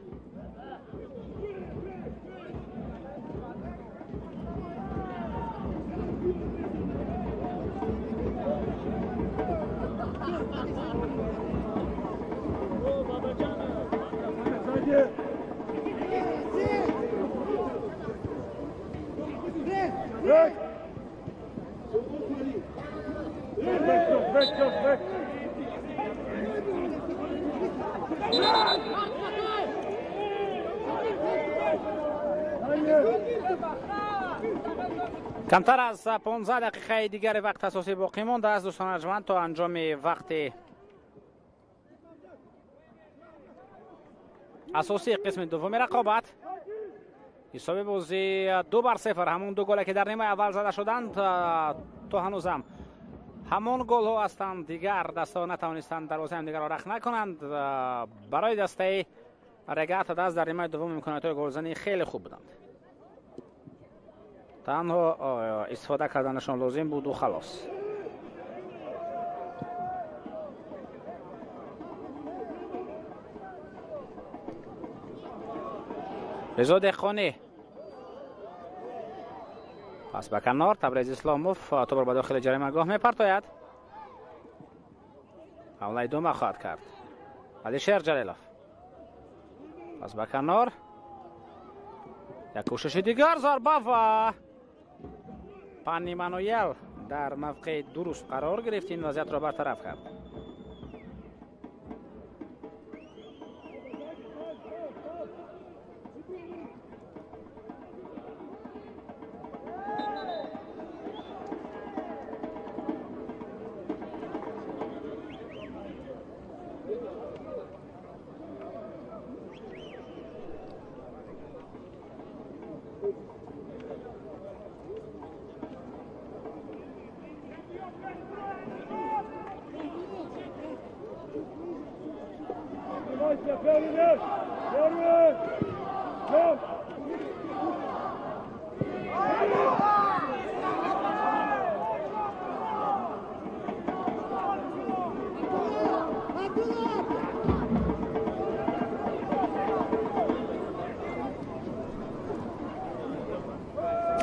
Камтар аз 15 дақиқаи дигари вақт асосӣ боқӣ мондааст, дӯстон арҷманд, то анҷоми вақти асосии қисми дуввуми рақобат. Ҳисоби бозӣ 2-0, ҳамон ду голе ки дар нимаи аввал зада шуданд, то ҳанӯзам ҳамон голҳо ҳастанд. Дигар дастаҳо натавонистанд дарвозаи ҳамдигарро рахт накунанд. Барои дастаи Регар ТадАЗ дар нимаи дуввум имкониятҳои голзанӣ хеле хуб буданд. Танҳо истифода карданашон лозим буду халос. Резо Деҳқонӣ пас ба канор, Табрез Исломов топро ба дохили ҷаримагоҳ мепартояд. Ҳамлаи дума хоҳад кард Алишер Ҷалилов. Пас ба канор, як кӯшиши дигар, зарба ва Панни Мануел дар мавқеи дуруст қарор гирифт, ин вазъиятро бартараф кард.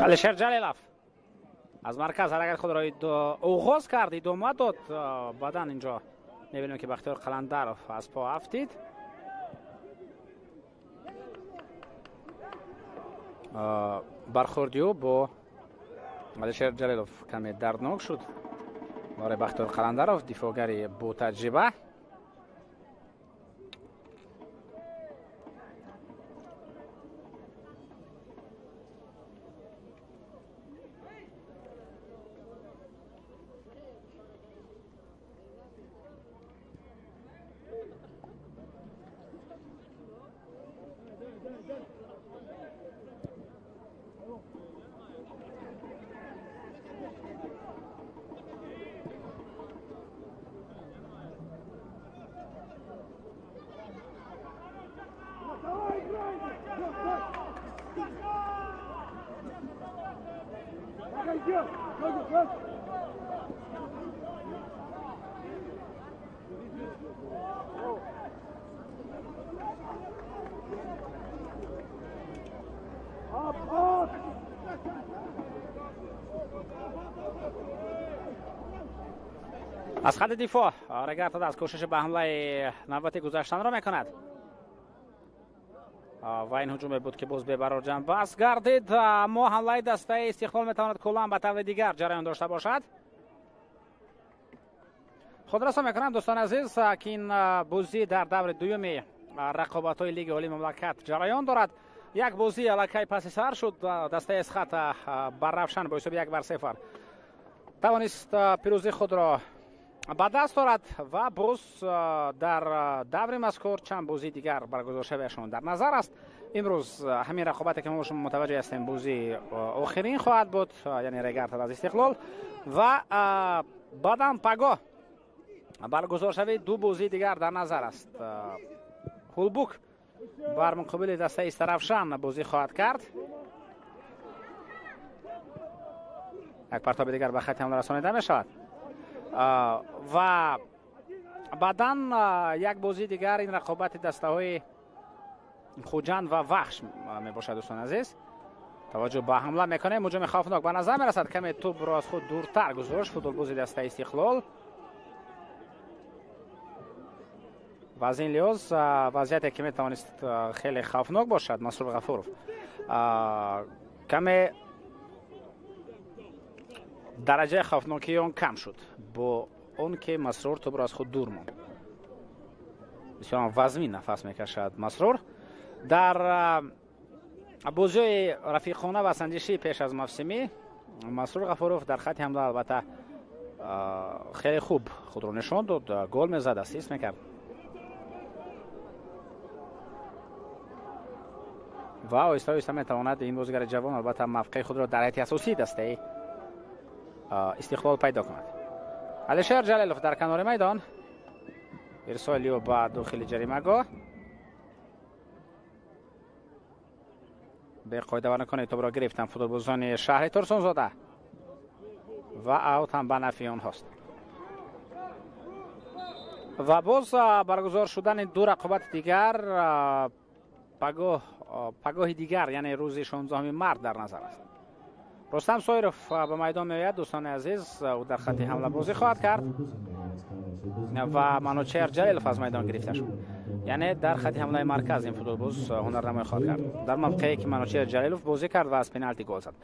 Алишер Ҷалилов аз марказ ҳаракати худро оғоз кард, идома дод. Баъдан инҷо мебинем ки Бахтиёр Қаландаров аз по афтид. Бархӯрди ӯ бо Алишер Ҷалилов каме дарднок шуд барои Бахтиёр Қаландаров, дифоъгари ботаҷриба. Аз хати дифоъ Регар ТадАЗ кӯшиши ба ҳамлаи навбати гузаштанро мекунад ва ин ҳуҷуме буд ки боз бебарор ҷанбаст гардид. Аммо ҳамлаи дастаи Истиқлол метавонад куллан ба таври дигар ҷараён дошта бошад. Худрасо мекунам, дӯстони азиз, ки ин бозӣ дар даври дуюми рақобатҳои Лиги Олии мамлакат ҷараён дорад. Як бозӣ аллакай паси сар шуд. Дастаи Эсхата бар Равшан бо ҳисоби 1-0 тавонист пирӯзии худро ба даст орад ва боз дар даври мазкур чанд бозии дигар баргузоршавиашон дар назар аст. Имрӯз ҳамин рақобате ки мо шумо мутаваҷҷеҳ ҳастем, бозии охирин хоҳад буд, яъне Регар ТадАЗ Истиқлол, ва баъдан пагоҳ баргузоршавии ду бозии дигар дар назар аст. Ҳулбук бар муқобили дастаи Истаравшан бозӣ хоҳад кард. Як партоби дигар ба хати ҳамла расонида мешавад ва баъдан як бозии дигар ин рақобати дастаҳои Хуҷанд ва Вахш мебошад. Дӯстони азиз, таваҷҷӯҳ ба ҳамла мекунем. Ҳуҷуми хавфнок ба назар мерасад. Каме тӯбро аз худ дуртар гузошт футболбози дастаи Истиқлол ва аз ин лиҳоз вазъияте ки метавонист хеле хавфнок бошад, Масрур Ғафуров каме дараҷаи хавфнокии он кам шуд бо он ки Масрур тӯбро аз худ дур монд. Бисёр вазмин нафас мекашад Масрур. Дар бозиҳои рафиқона ва санҷишӣ пеш аз мавсимӣ Масрур Ғафуров дар хати ҳамла албатта хеле хуб худро нишон дод, гол мезад, ассист мекард. Ва оҳиста оҳиста метавонад ин бозигари ҷавон албатта мавқеи худро дар ҳайати асосии дастаи Истиқлол пайдо кунад. Алишер Ҷалилов дар канори майдон, ирсоли ӯ ба дохили ҷаримагоҳ. Беқоидаварнакони тӯбро гирифтан футболбозони шаҳри Турсунзода ва аут ҳам ба нафъи онҳост. Ва боз баргузор шудани ду рақобати дигар пагоҳи дигар, яъне рӯзи 16 март дар назар аст. Рустам Соиров ба майдон меояд, дӯстони азиз, ӯ дар хати ҳамла бозӣ хоҳад кард ва Манучер Ҷалилов аз майдон гирифта шуд. Яъне дар хати ҳамлаи марказ ин футболбоз ҳунарнамоӣ хоҳад кард. Дар мавқее ки Манучер Ҷалилов бозӣ кард ва аз пеналти гол зад.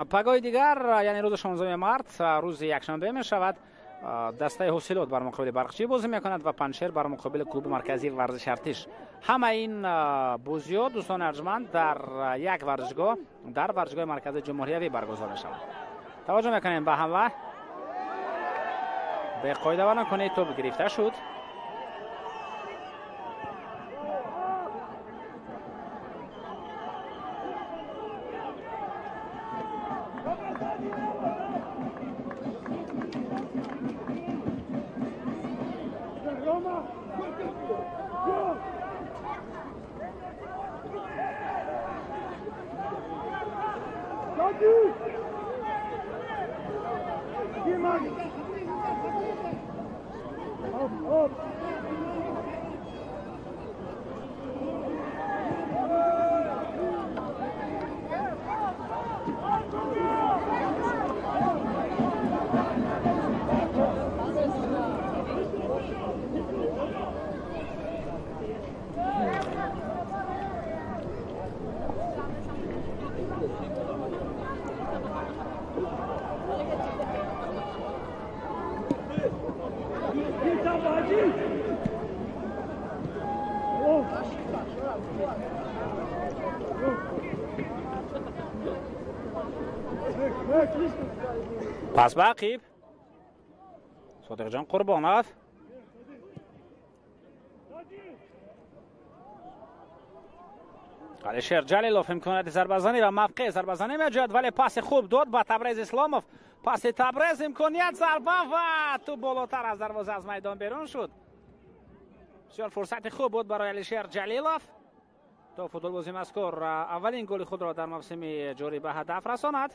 Пагоҳи дигар, яъне рӯзи 16 март, рӯзи якшанбе мешавад, дастаи Ҳосилот бар муқобили Барқчӣ бозӣ мекунад ва Панҷшер бар муқобили клуби марказии варзиши Артиш. Ҳама ин бозиҳо, дӯстони арҷманд, дар як варзишгоҳ, дар варзишгоҳи марказии ҷумҳуриявӣ баргузор мешаванд. Таваҷҷӯҳ мекунем ба ҳамла. Беқоидаварнакунии тӯб гирифта шуд. Пас ба ақиб Содиқҷон Қурбонов. Алишер Ҷалилов имконияти зарбазанӣ ва мавқеи зарбазанӣ меҷӯяд, вале паси хуб дод ба Табрез Исломов. Паси Табрез, имконият, зарба ва тӯб болотар аз дарвоза аз майдон берун шуд. Бисёр фурсати хуб буд барои Алишер Ҷалилов то футболбози мазкур аввалин голи худро дар мавсими ҷорӣ ба ҳадаф расонад.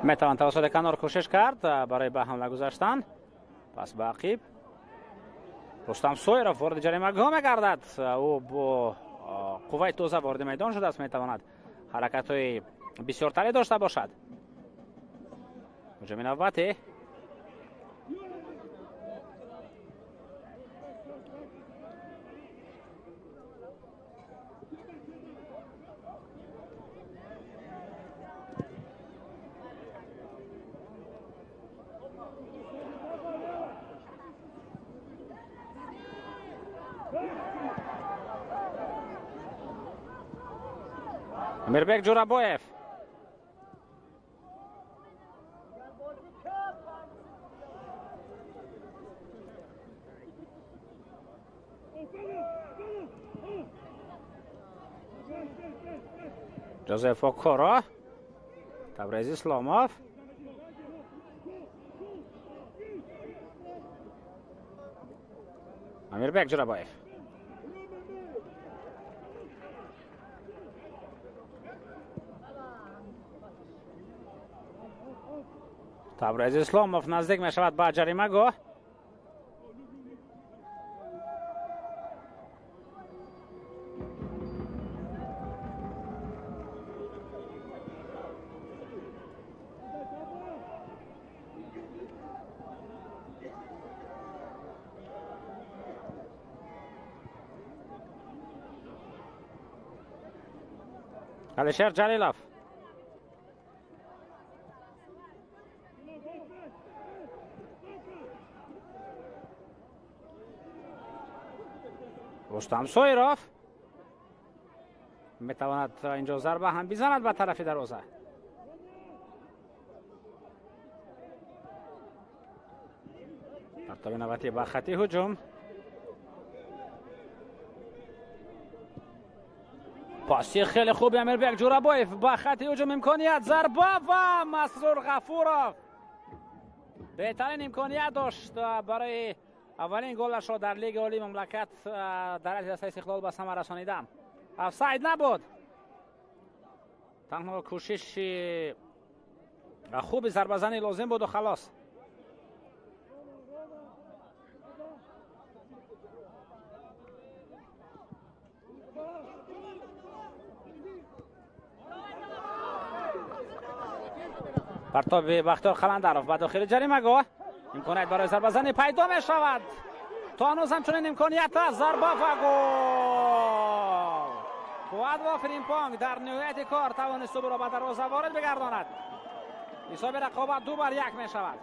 Метавон тавассути канор кӯшиш кард барои ба ҳамла гузаштан. Пас ба ақиб Рустам Соиров вориди ҷаримагоҳ мегардад. Ӯ бо қувваи тоза вориди майдон шудааст, метавонад ҳаракатҳои бисёртаре дошта бошад. Ҳуҷуми навбатӣ. Амирбек Ҷурабоев. Ҷозеф Окоро. Табрез Исломов. Амирбек Ҷурабоев. Табрез Исломов наздик мешавад ба ҷаримагоҳ. Алишер Ҷалилов. Рустам Соиров метавонад инҷо зарба ҳам бизанад ба тарафи дарвоза. Партоби навбатӣ ба хати ҳуҷум. Паси хеле хуби Амирбек Ҷурабоев ба хати ҳуҷум, имконият, зарба ва Масрур Ғафуров беҳтарин имконият дошт барои аввалин голашро дар Лигаи Олии мамлакат дар ҳайати дастаи Истиқлол ба самар расонидан. Офсайд набуд, танҳо кӯшиши хуби зарбазанӣ лозим буду халос. Партоби Бахтиёр Қаландаров ба дохили ҷаримагоҳ, имконият барои зарбазанӣ пайдо мешавад. То ҳанӯз ҳамчунин имконият аст, зарба ва гол. Квадво Фримпонг дар ниҳояти кор тавонист тӯбро ба дарвоза ворид бигардонад. Ҳисоби рақобат 2-1 мешавад.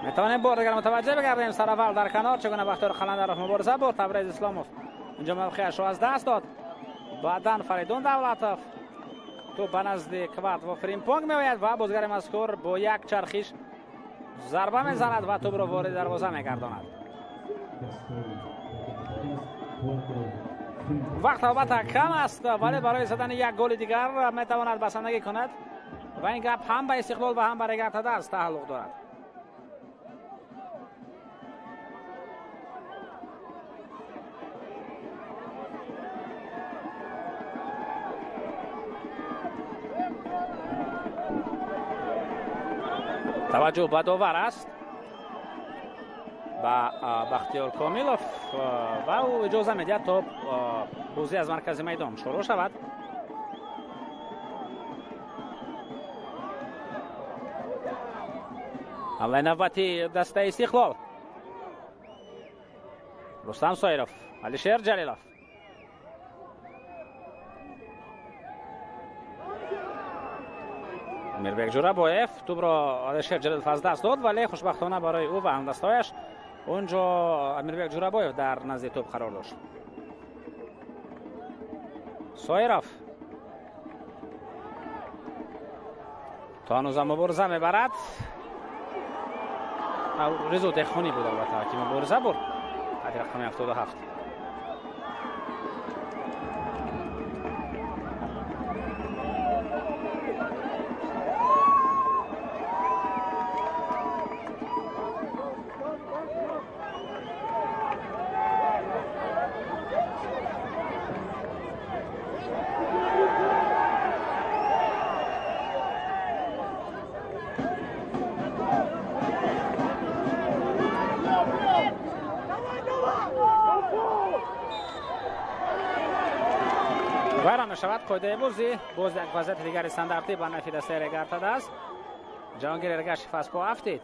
Метавонем бор дигар мутаваҷҷеҳ бигардем. Сараввал дар канор чигуна Бахтиёр Қаландаров мубориза бурд. Табрез Исломов инҷо мавқеашро аз даст дод. Баъдан Фаридун Давлатов тӯб ба назди Квадво Фримпонг меояд ва бозигари мазкур бо як чархиш зарба мезанад ва тӯбро вориди дарвоза мегардонад. Вақт албатта кам аст, вале барои задани як голи дигар метавонад басандагӣ кунад ва ин гап ҳам ба Истиқлол ва ҳам ба Регар-ТадАЗ тааллуқ дорад. Таваҷҷӯҳ ба довар аст, ба Бахтиёр Комилов, ва ӯ иҷоза медиҳад то бозӣ аз маркази майдон шурӯъ шавад. Ҳамлаи навбати дастаи Истиқлол. Рустам Соиров, Алишер Ҷалилов. Амирбек Ҷурабоев тӯбро Алишер Ҷалилов аз даст дод, вале хушбахтона барои ӯ ва ҳамдастҳояш онҷо Амирбек Ҷурабоев дар назди тӯб қарор дошт. Соиров то ҳанӯзам мубориза мебарад. Ризо Деҳқонӣ буд албатта ки мубориза бурд таҳти рақами 77. Вайрон мешавад қоидаи бозӣ. Боз як вазъияти дигари стандартӣ ба нафи дастаи Регар-ТадАЗ. Ҷаҳонгир Эргашев аз по афтид.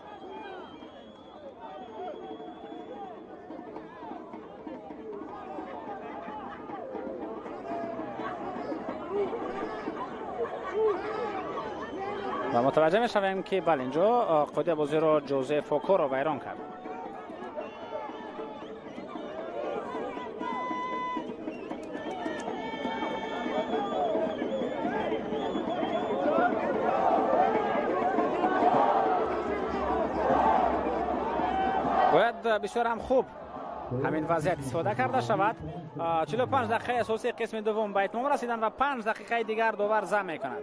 Ва мутаваҷҷеҳ мешавем ки бале инҷо қоидаи бозиро Ҷозе Фокоро вайрон кард. Бояд бисёр ҳам хуб ҳамин вазъият истифода карда шавад. 45 дақиқаи асосии қисми дуввум ба итмом расиданд ва 5 дақиқаи дигар довар зам мекунад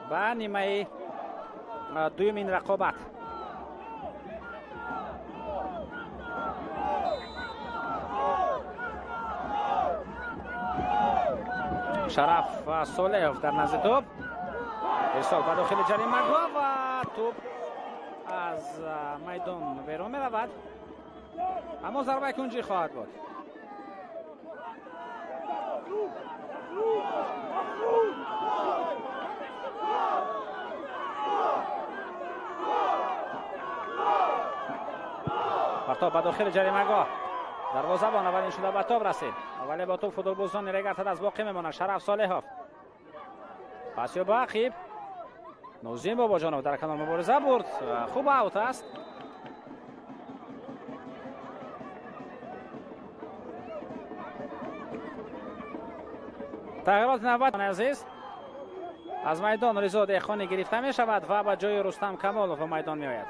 ба нимаи дуюм ин рақобат. Шараф Солеҳов дар назди тӯб. Ирсол ба дохили ҷаримагоҳ ва тӯб аз майдон берун меравад. Аммо зарбаи кунҷӣ хоҳад буд. Партоб ба дохили ҷаримагоҳ. Дарвозабон аввалин шуда ба тоб расид. Вале бо тӯб футболбозони Регар-ТадАЗ боқӣ мемонад. Шараф Солеҳов. Пасё ба ақиб. Нозим Бобоҷонов дар канор мубориза бурд. Хуб аут аст. Тағйироти навбат азиз аз майдон Ризо Деҳқонӣ гирифта мешавад ва ба ҷои Рустам Камолов ба майдон меояд.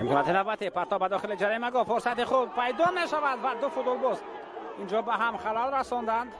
Имконоти навбати партоб ба дохили ҷаримагоҳ, фурсати хуб пайдо мешавад ва ду футболбоз инҷо ба ҳам халал расонданд.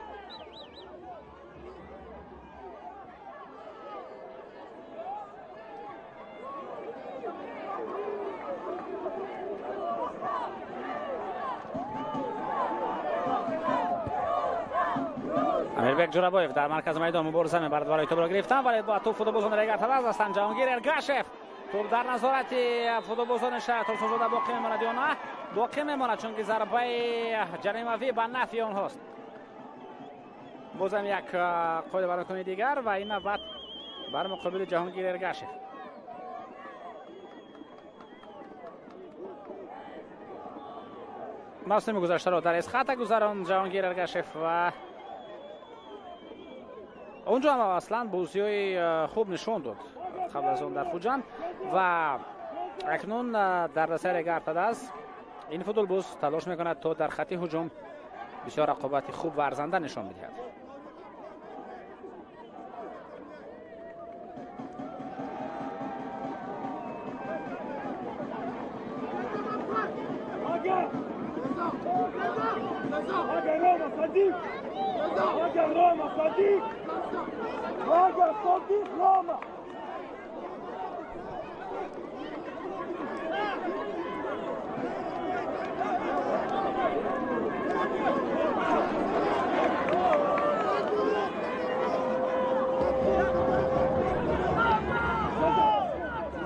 Амирбек Ҷурабоев дар маркази майдон мубориза мебарад барои тӯбро гирифтан, вале бо тӯб футболбозони Регар-ТадАЗ ҳастанд. Ҷаҳонгир Эргашев тӯб дар назорати футболбозони шаҳр Турсунзода боқӣ мемонад ё на? Боқӣ мемонад, чунки зарбаи ҷаримавӣ ба нафъи онҳост. Бозам як қоидавайронкунии дигар ва ин навбат бар муқобили Ҷаҳонгир Эргашев. Мавсими гузаштаро дар Эсхата гузаронд Ҷаҳонгир Эргашев ва онҷо ҳам аслан бозиҳои хуб нишон дод қабл аз он дар Хуҷанд ва акнун дар дастаи Регар-ТадАЗ ин футболбоз талош мекунад то дар хатти ҳуҷум бисёр рақобати хуб ва арзанда нишон бидиҳад.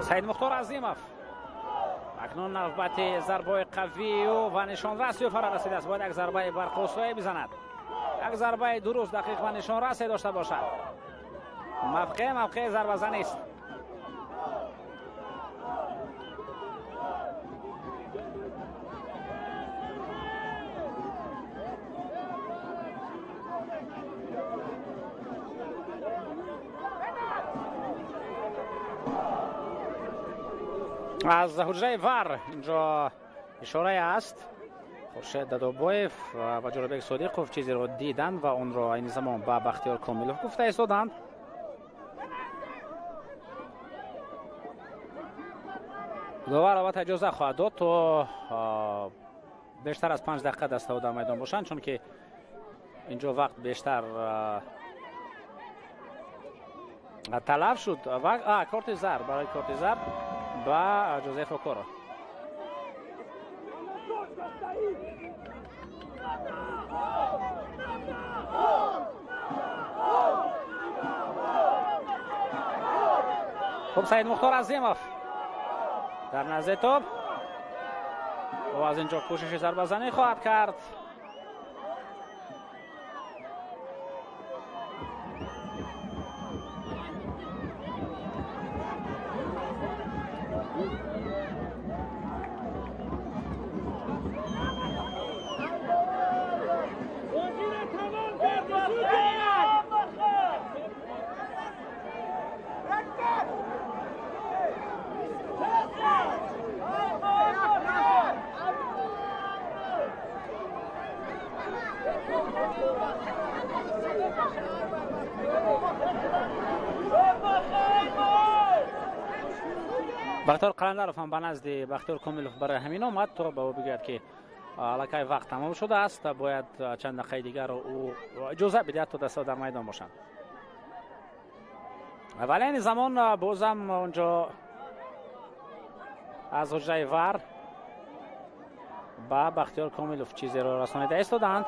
Саид Мухтор Азимов акнун навбати зарбаи қавию ва нишонраси ӯ фаро расидааст. Бояд як зарбаи барқосое бизанад, як зарбаи дуруст, дақиқ ва нишонрасе дошта бошад. Мавқеъ зарбазанист. Аз ҳуҷраи ВАР инҷо ишорае аст. Хуршед Дадобоев ва Ҷӯрабек Содиқов чизеро диданд ва онро айни замон ба Бахтиёр Комилов гуфта истоданд. Довар албатта иҷоза хоҳад дод то бештар аз 5 дақиқа дастаҳо дар майдон бошанд, чунки инҷо вақт бештар талаф шуд. Корти зард барои корти зард ба Ҷозеф Окоро. Хуб, Саид Мухтор Азимов дар назди тӯб. Ӯ аз инҷо кӯшиши зарбазанӣ хоҳад кард. Бахтиёр Қаландаров ҳам ба назди Бахтиёр Комилов барои ҳамин омад, то ба ӯ бигӯяд, ки аллакай вақт тамом шудааст, бояд чанд дақиқаи дигарро ӯ иҷоза бидиҳад, то дастаҳо дар майдон бошанд. Вале айни замон бозам онҷо аз ҳуҷраи ВАР ба Бахтиёр Комилов чизеро расонида истодаанд.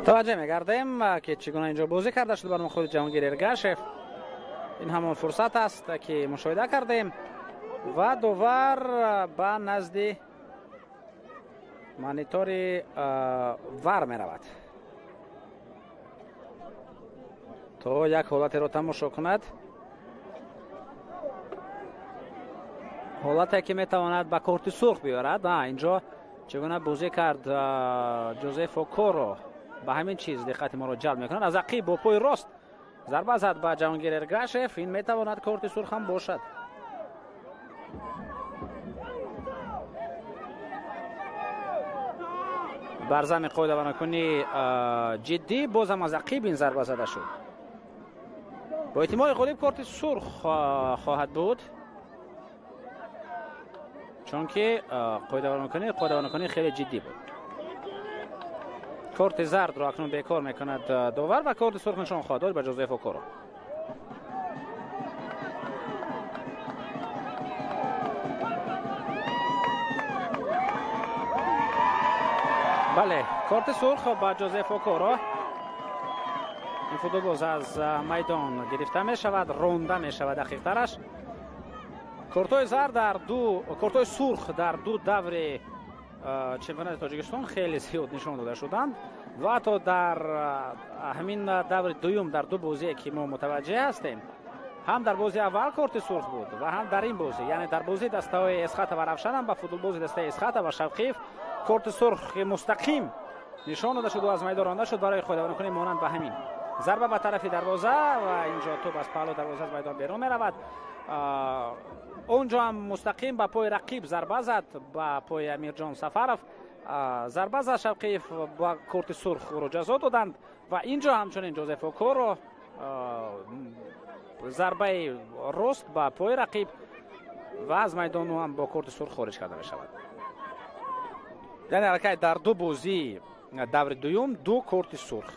Таваҷҷӯҳ мегардем, ки чӣ гуна инҷо бозӣ карда шуд бар муқобили Ҷаҳонгир Эргашев. Ин ҳамон фурсат аст, ки мушоҳида кардем ва довар ба назди монитори ВАР меравад, то як ҳолатеро тамошо кунад, ҳолате ки метавонад ба корти сурх биёрад. Инҷо чӣ гуна бозӣ кард Ҷозеф Окоро, ба ҳамин чиз диққати моро ҷалб мекунад. Аз ақиб бо пои рост зарба зад ба Ҷаҳонгир Эргашев. Ин метавонад корти сурх ҳам бошад. Бар зами қоидавайронкунии ҷиддӣ бозам аз ақиб ин зарба зада шуд. Бо эҳтимоли ғолиб корти сурх хоҳад буд, чунки қоидавайронкунӣ хеле ҷиддӣ буд. Корти зардро акнун бекор мекунад довар ва корти сурх нишон хоҳад дод ба Ҷозеф Окоро. Бале, корти сурх ба Ҷозеф Окоро. Ин футболбоз аз майдон гирифта мешавад, ронда мешавад дақиқтараш. Кортҳои зард дар ду, кортҳои сурх дар ду даври чемпионати Тоҷикистон хеле зиёд нишон дода шуданд ва ҳатто дар ҳамин даври дуюм дар ду бозие, ки мо мутаваҷҷеҳ ҳастем, ҳам дар бозии аввал корти сурх буд ва ҳам дар ин бозӣ, яъне дар бозии дастаҳои Эсхата ва Равшан ҳам ба футболбози дастаи Эсхата ва Шавқиев корти сурхи мустақим нишон дода шуд ва аз майдон ронда шуд барои қоидавайронкунӣ монанд ба ҳамин. Зарба ба тарафи дарвоза ва инҷо тӯб аз паҳлӯ дарвоза аз майдон берун меравад. Онҷо ҳам мустақим ба пои рақиб зарба зад, ба пои Амирҷон Сафаров зарба зад Шавқиев, ба корти сурх ӯро ҷазо доданд ва инҷо ҳамчунин Ҷозеф Окоро зарбаи рост ба пои рақиб ва аз майдон ӯ ҳам бо корти сурх хориҷ карда мешавад. Яъне аллакай дар ду бозии даври дуюм ду корти сурх.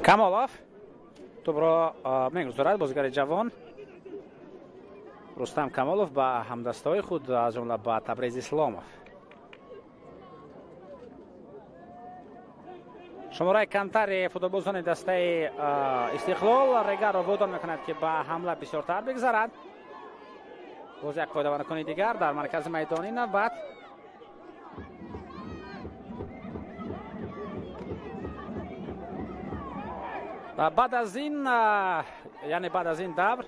Камолов тӯбро мегузорад, бозигари ҷавон Рустам Камолов ба ҳамдастаҳои худ, аз ҷумла ба Табрез Исломов. Шумораи камтари футболбозони дастаи Истиқлол Регарро водор мекунад, ки ба ҳамла бисёртар бигзарад. Боз як қоидавайронкунии дигар дар маркази майдони навбат. Баъд аз ин, яъне баъд аз ин давр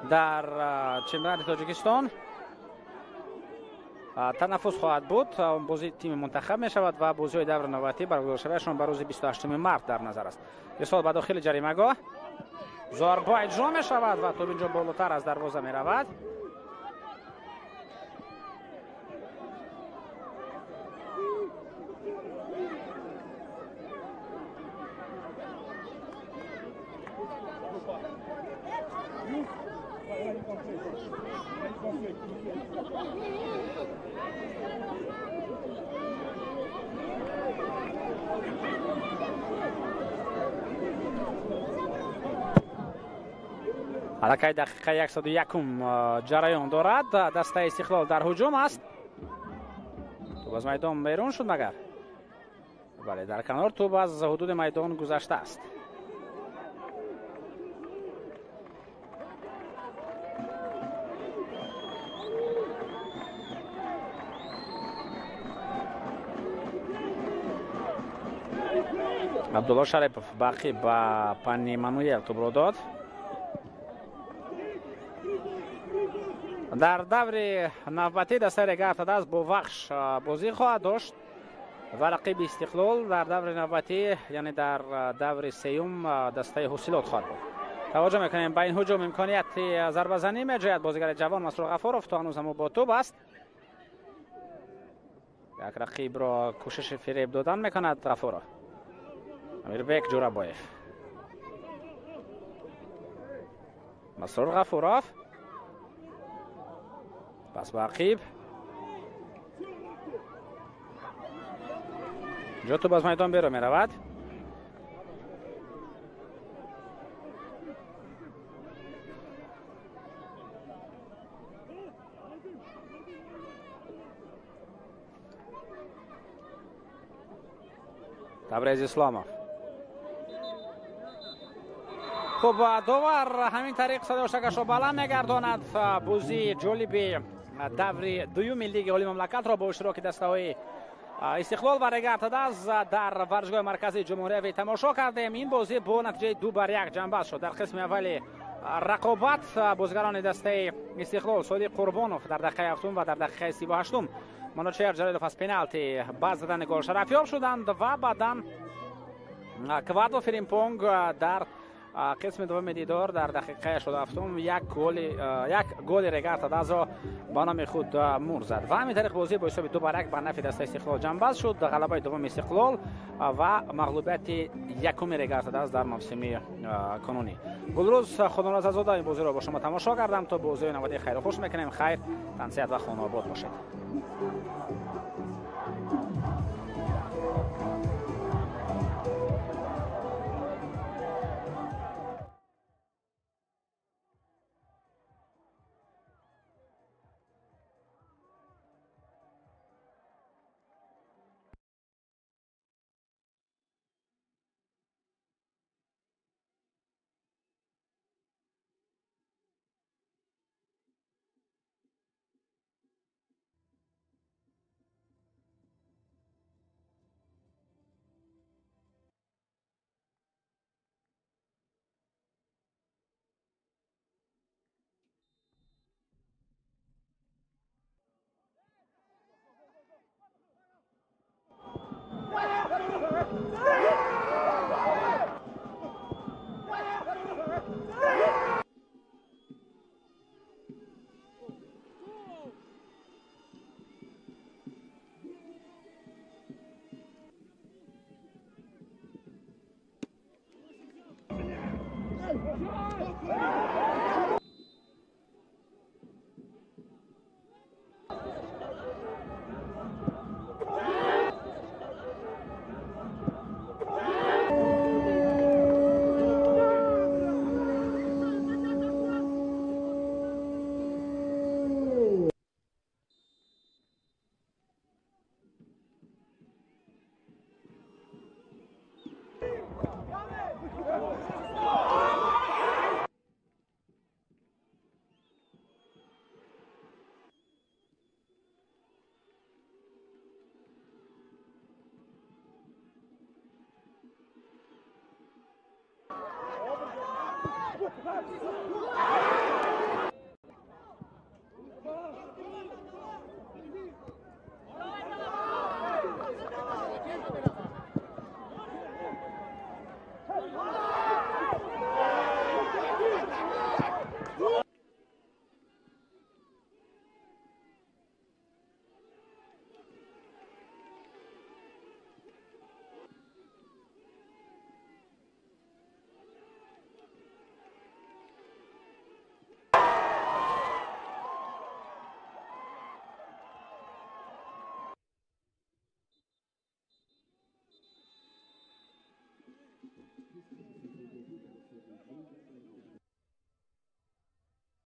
дар чемпионати Тоҷикистон танаффус хоҳад буд. Бозии тими мунтахаб мешавад ва бозиҳои даври навбатӣ баргузоршавиашон ба рӯзи 28 март дар назар аст. Ирсол ба дохили ҷаримагоҳ, зарба иҷро мешавад ва тӯб инҷо болотар аз дарвоза меравад. Аллакай дақиқаи 101 ҷараён дорад. Дастаи Истиқлол дар ҳуҷум аст. Тӯб аз майдон берун шуд магар? Бале, дар канор тӯб аз ҳудуди майдон гузаштааст. Абдулло Шарипов бақӣ ба Панни Мануел тӯбро дод. Дар даври навбатӣ дастаи Регар ТадАЗ бо Вахш бозӣ хоҳад дошт ва рақиби Истиқлол дар даври навбатӣ, яъне дар даври сеюм, дастаи Ҳосилот хоҳад буд. Таваҷҷӯҳ мекунем ба ин ҳуҷум, имконияти зарбазанӣ меҷӯяд бозигари ҷавон Масрур Ғафуров, то ҳанӯз ҳам бо тӯб аст. Як рақибро кӯшиши фиреб додан мекунад Ғафуров. Амирбек Ҷӯрабоев, Масрур Ғафуров пас ба ақиб, ҷо тӯб аз майдон берун меравад. Табрез Исломов. Хуб, довар ҳамин тариқ садои баланд мегардонад. Бозии ҷолиби даври дуюми лиги олии мамлакатро бо иштироки дастаҳои Истиқлол ва Регар ТадАЗ дар варзишгоҳи марказии ҷумҳуриявӣ тамошо кардем. Ин бозӣ бо натиҷаи 2-1 ҷамъбаст шуд. Дар қисми аввали рақобат бозигарони дастаи Истиқлол Содиқ Қурбонов дар дақиқаи 7 ва дар дақиқаи 38 Манучеҳр Ҷалилов аз пеналти ба задани гол шарафёб шуданд ва баъдан Квадо Фиримпонг дар қисми дуввуми дидор дар дақиқаи 87 як голи Регар ТадАЗро ба номи худ мур зад ва ҳамин тариқ бозӣ бо ҳисоби 2-1 ба нафи дастаи Истиқлол ҷамъбаст шуд. Ғалабаи дуввуми Истиқлол ва мағлубияти якуми Регар ТадАЗ дар мавсими кунунӣ. Гулрӯз Худоназарзода ин бозиро бо шумо тамошо кардам. То бозиҳои навбатӣ хайру хуш мекунем. Хайр, тансиҳат ва хонаобод бошед. Let's go!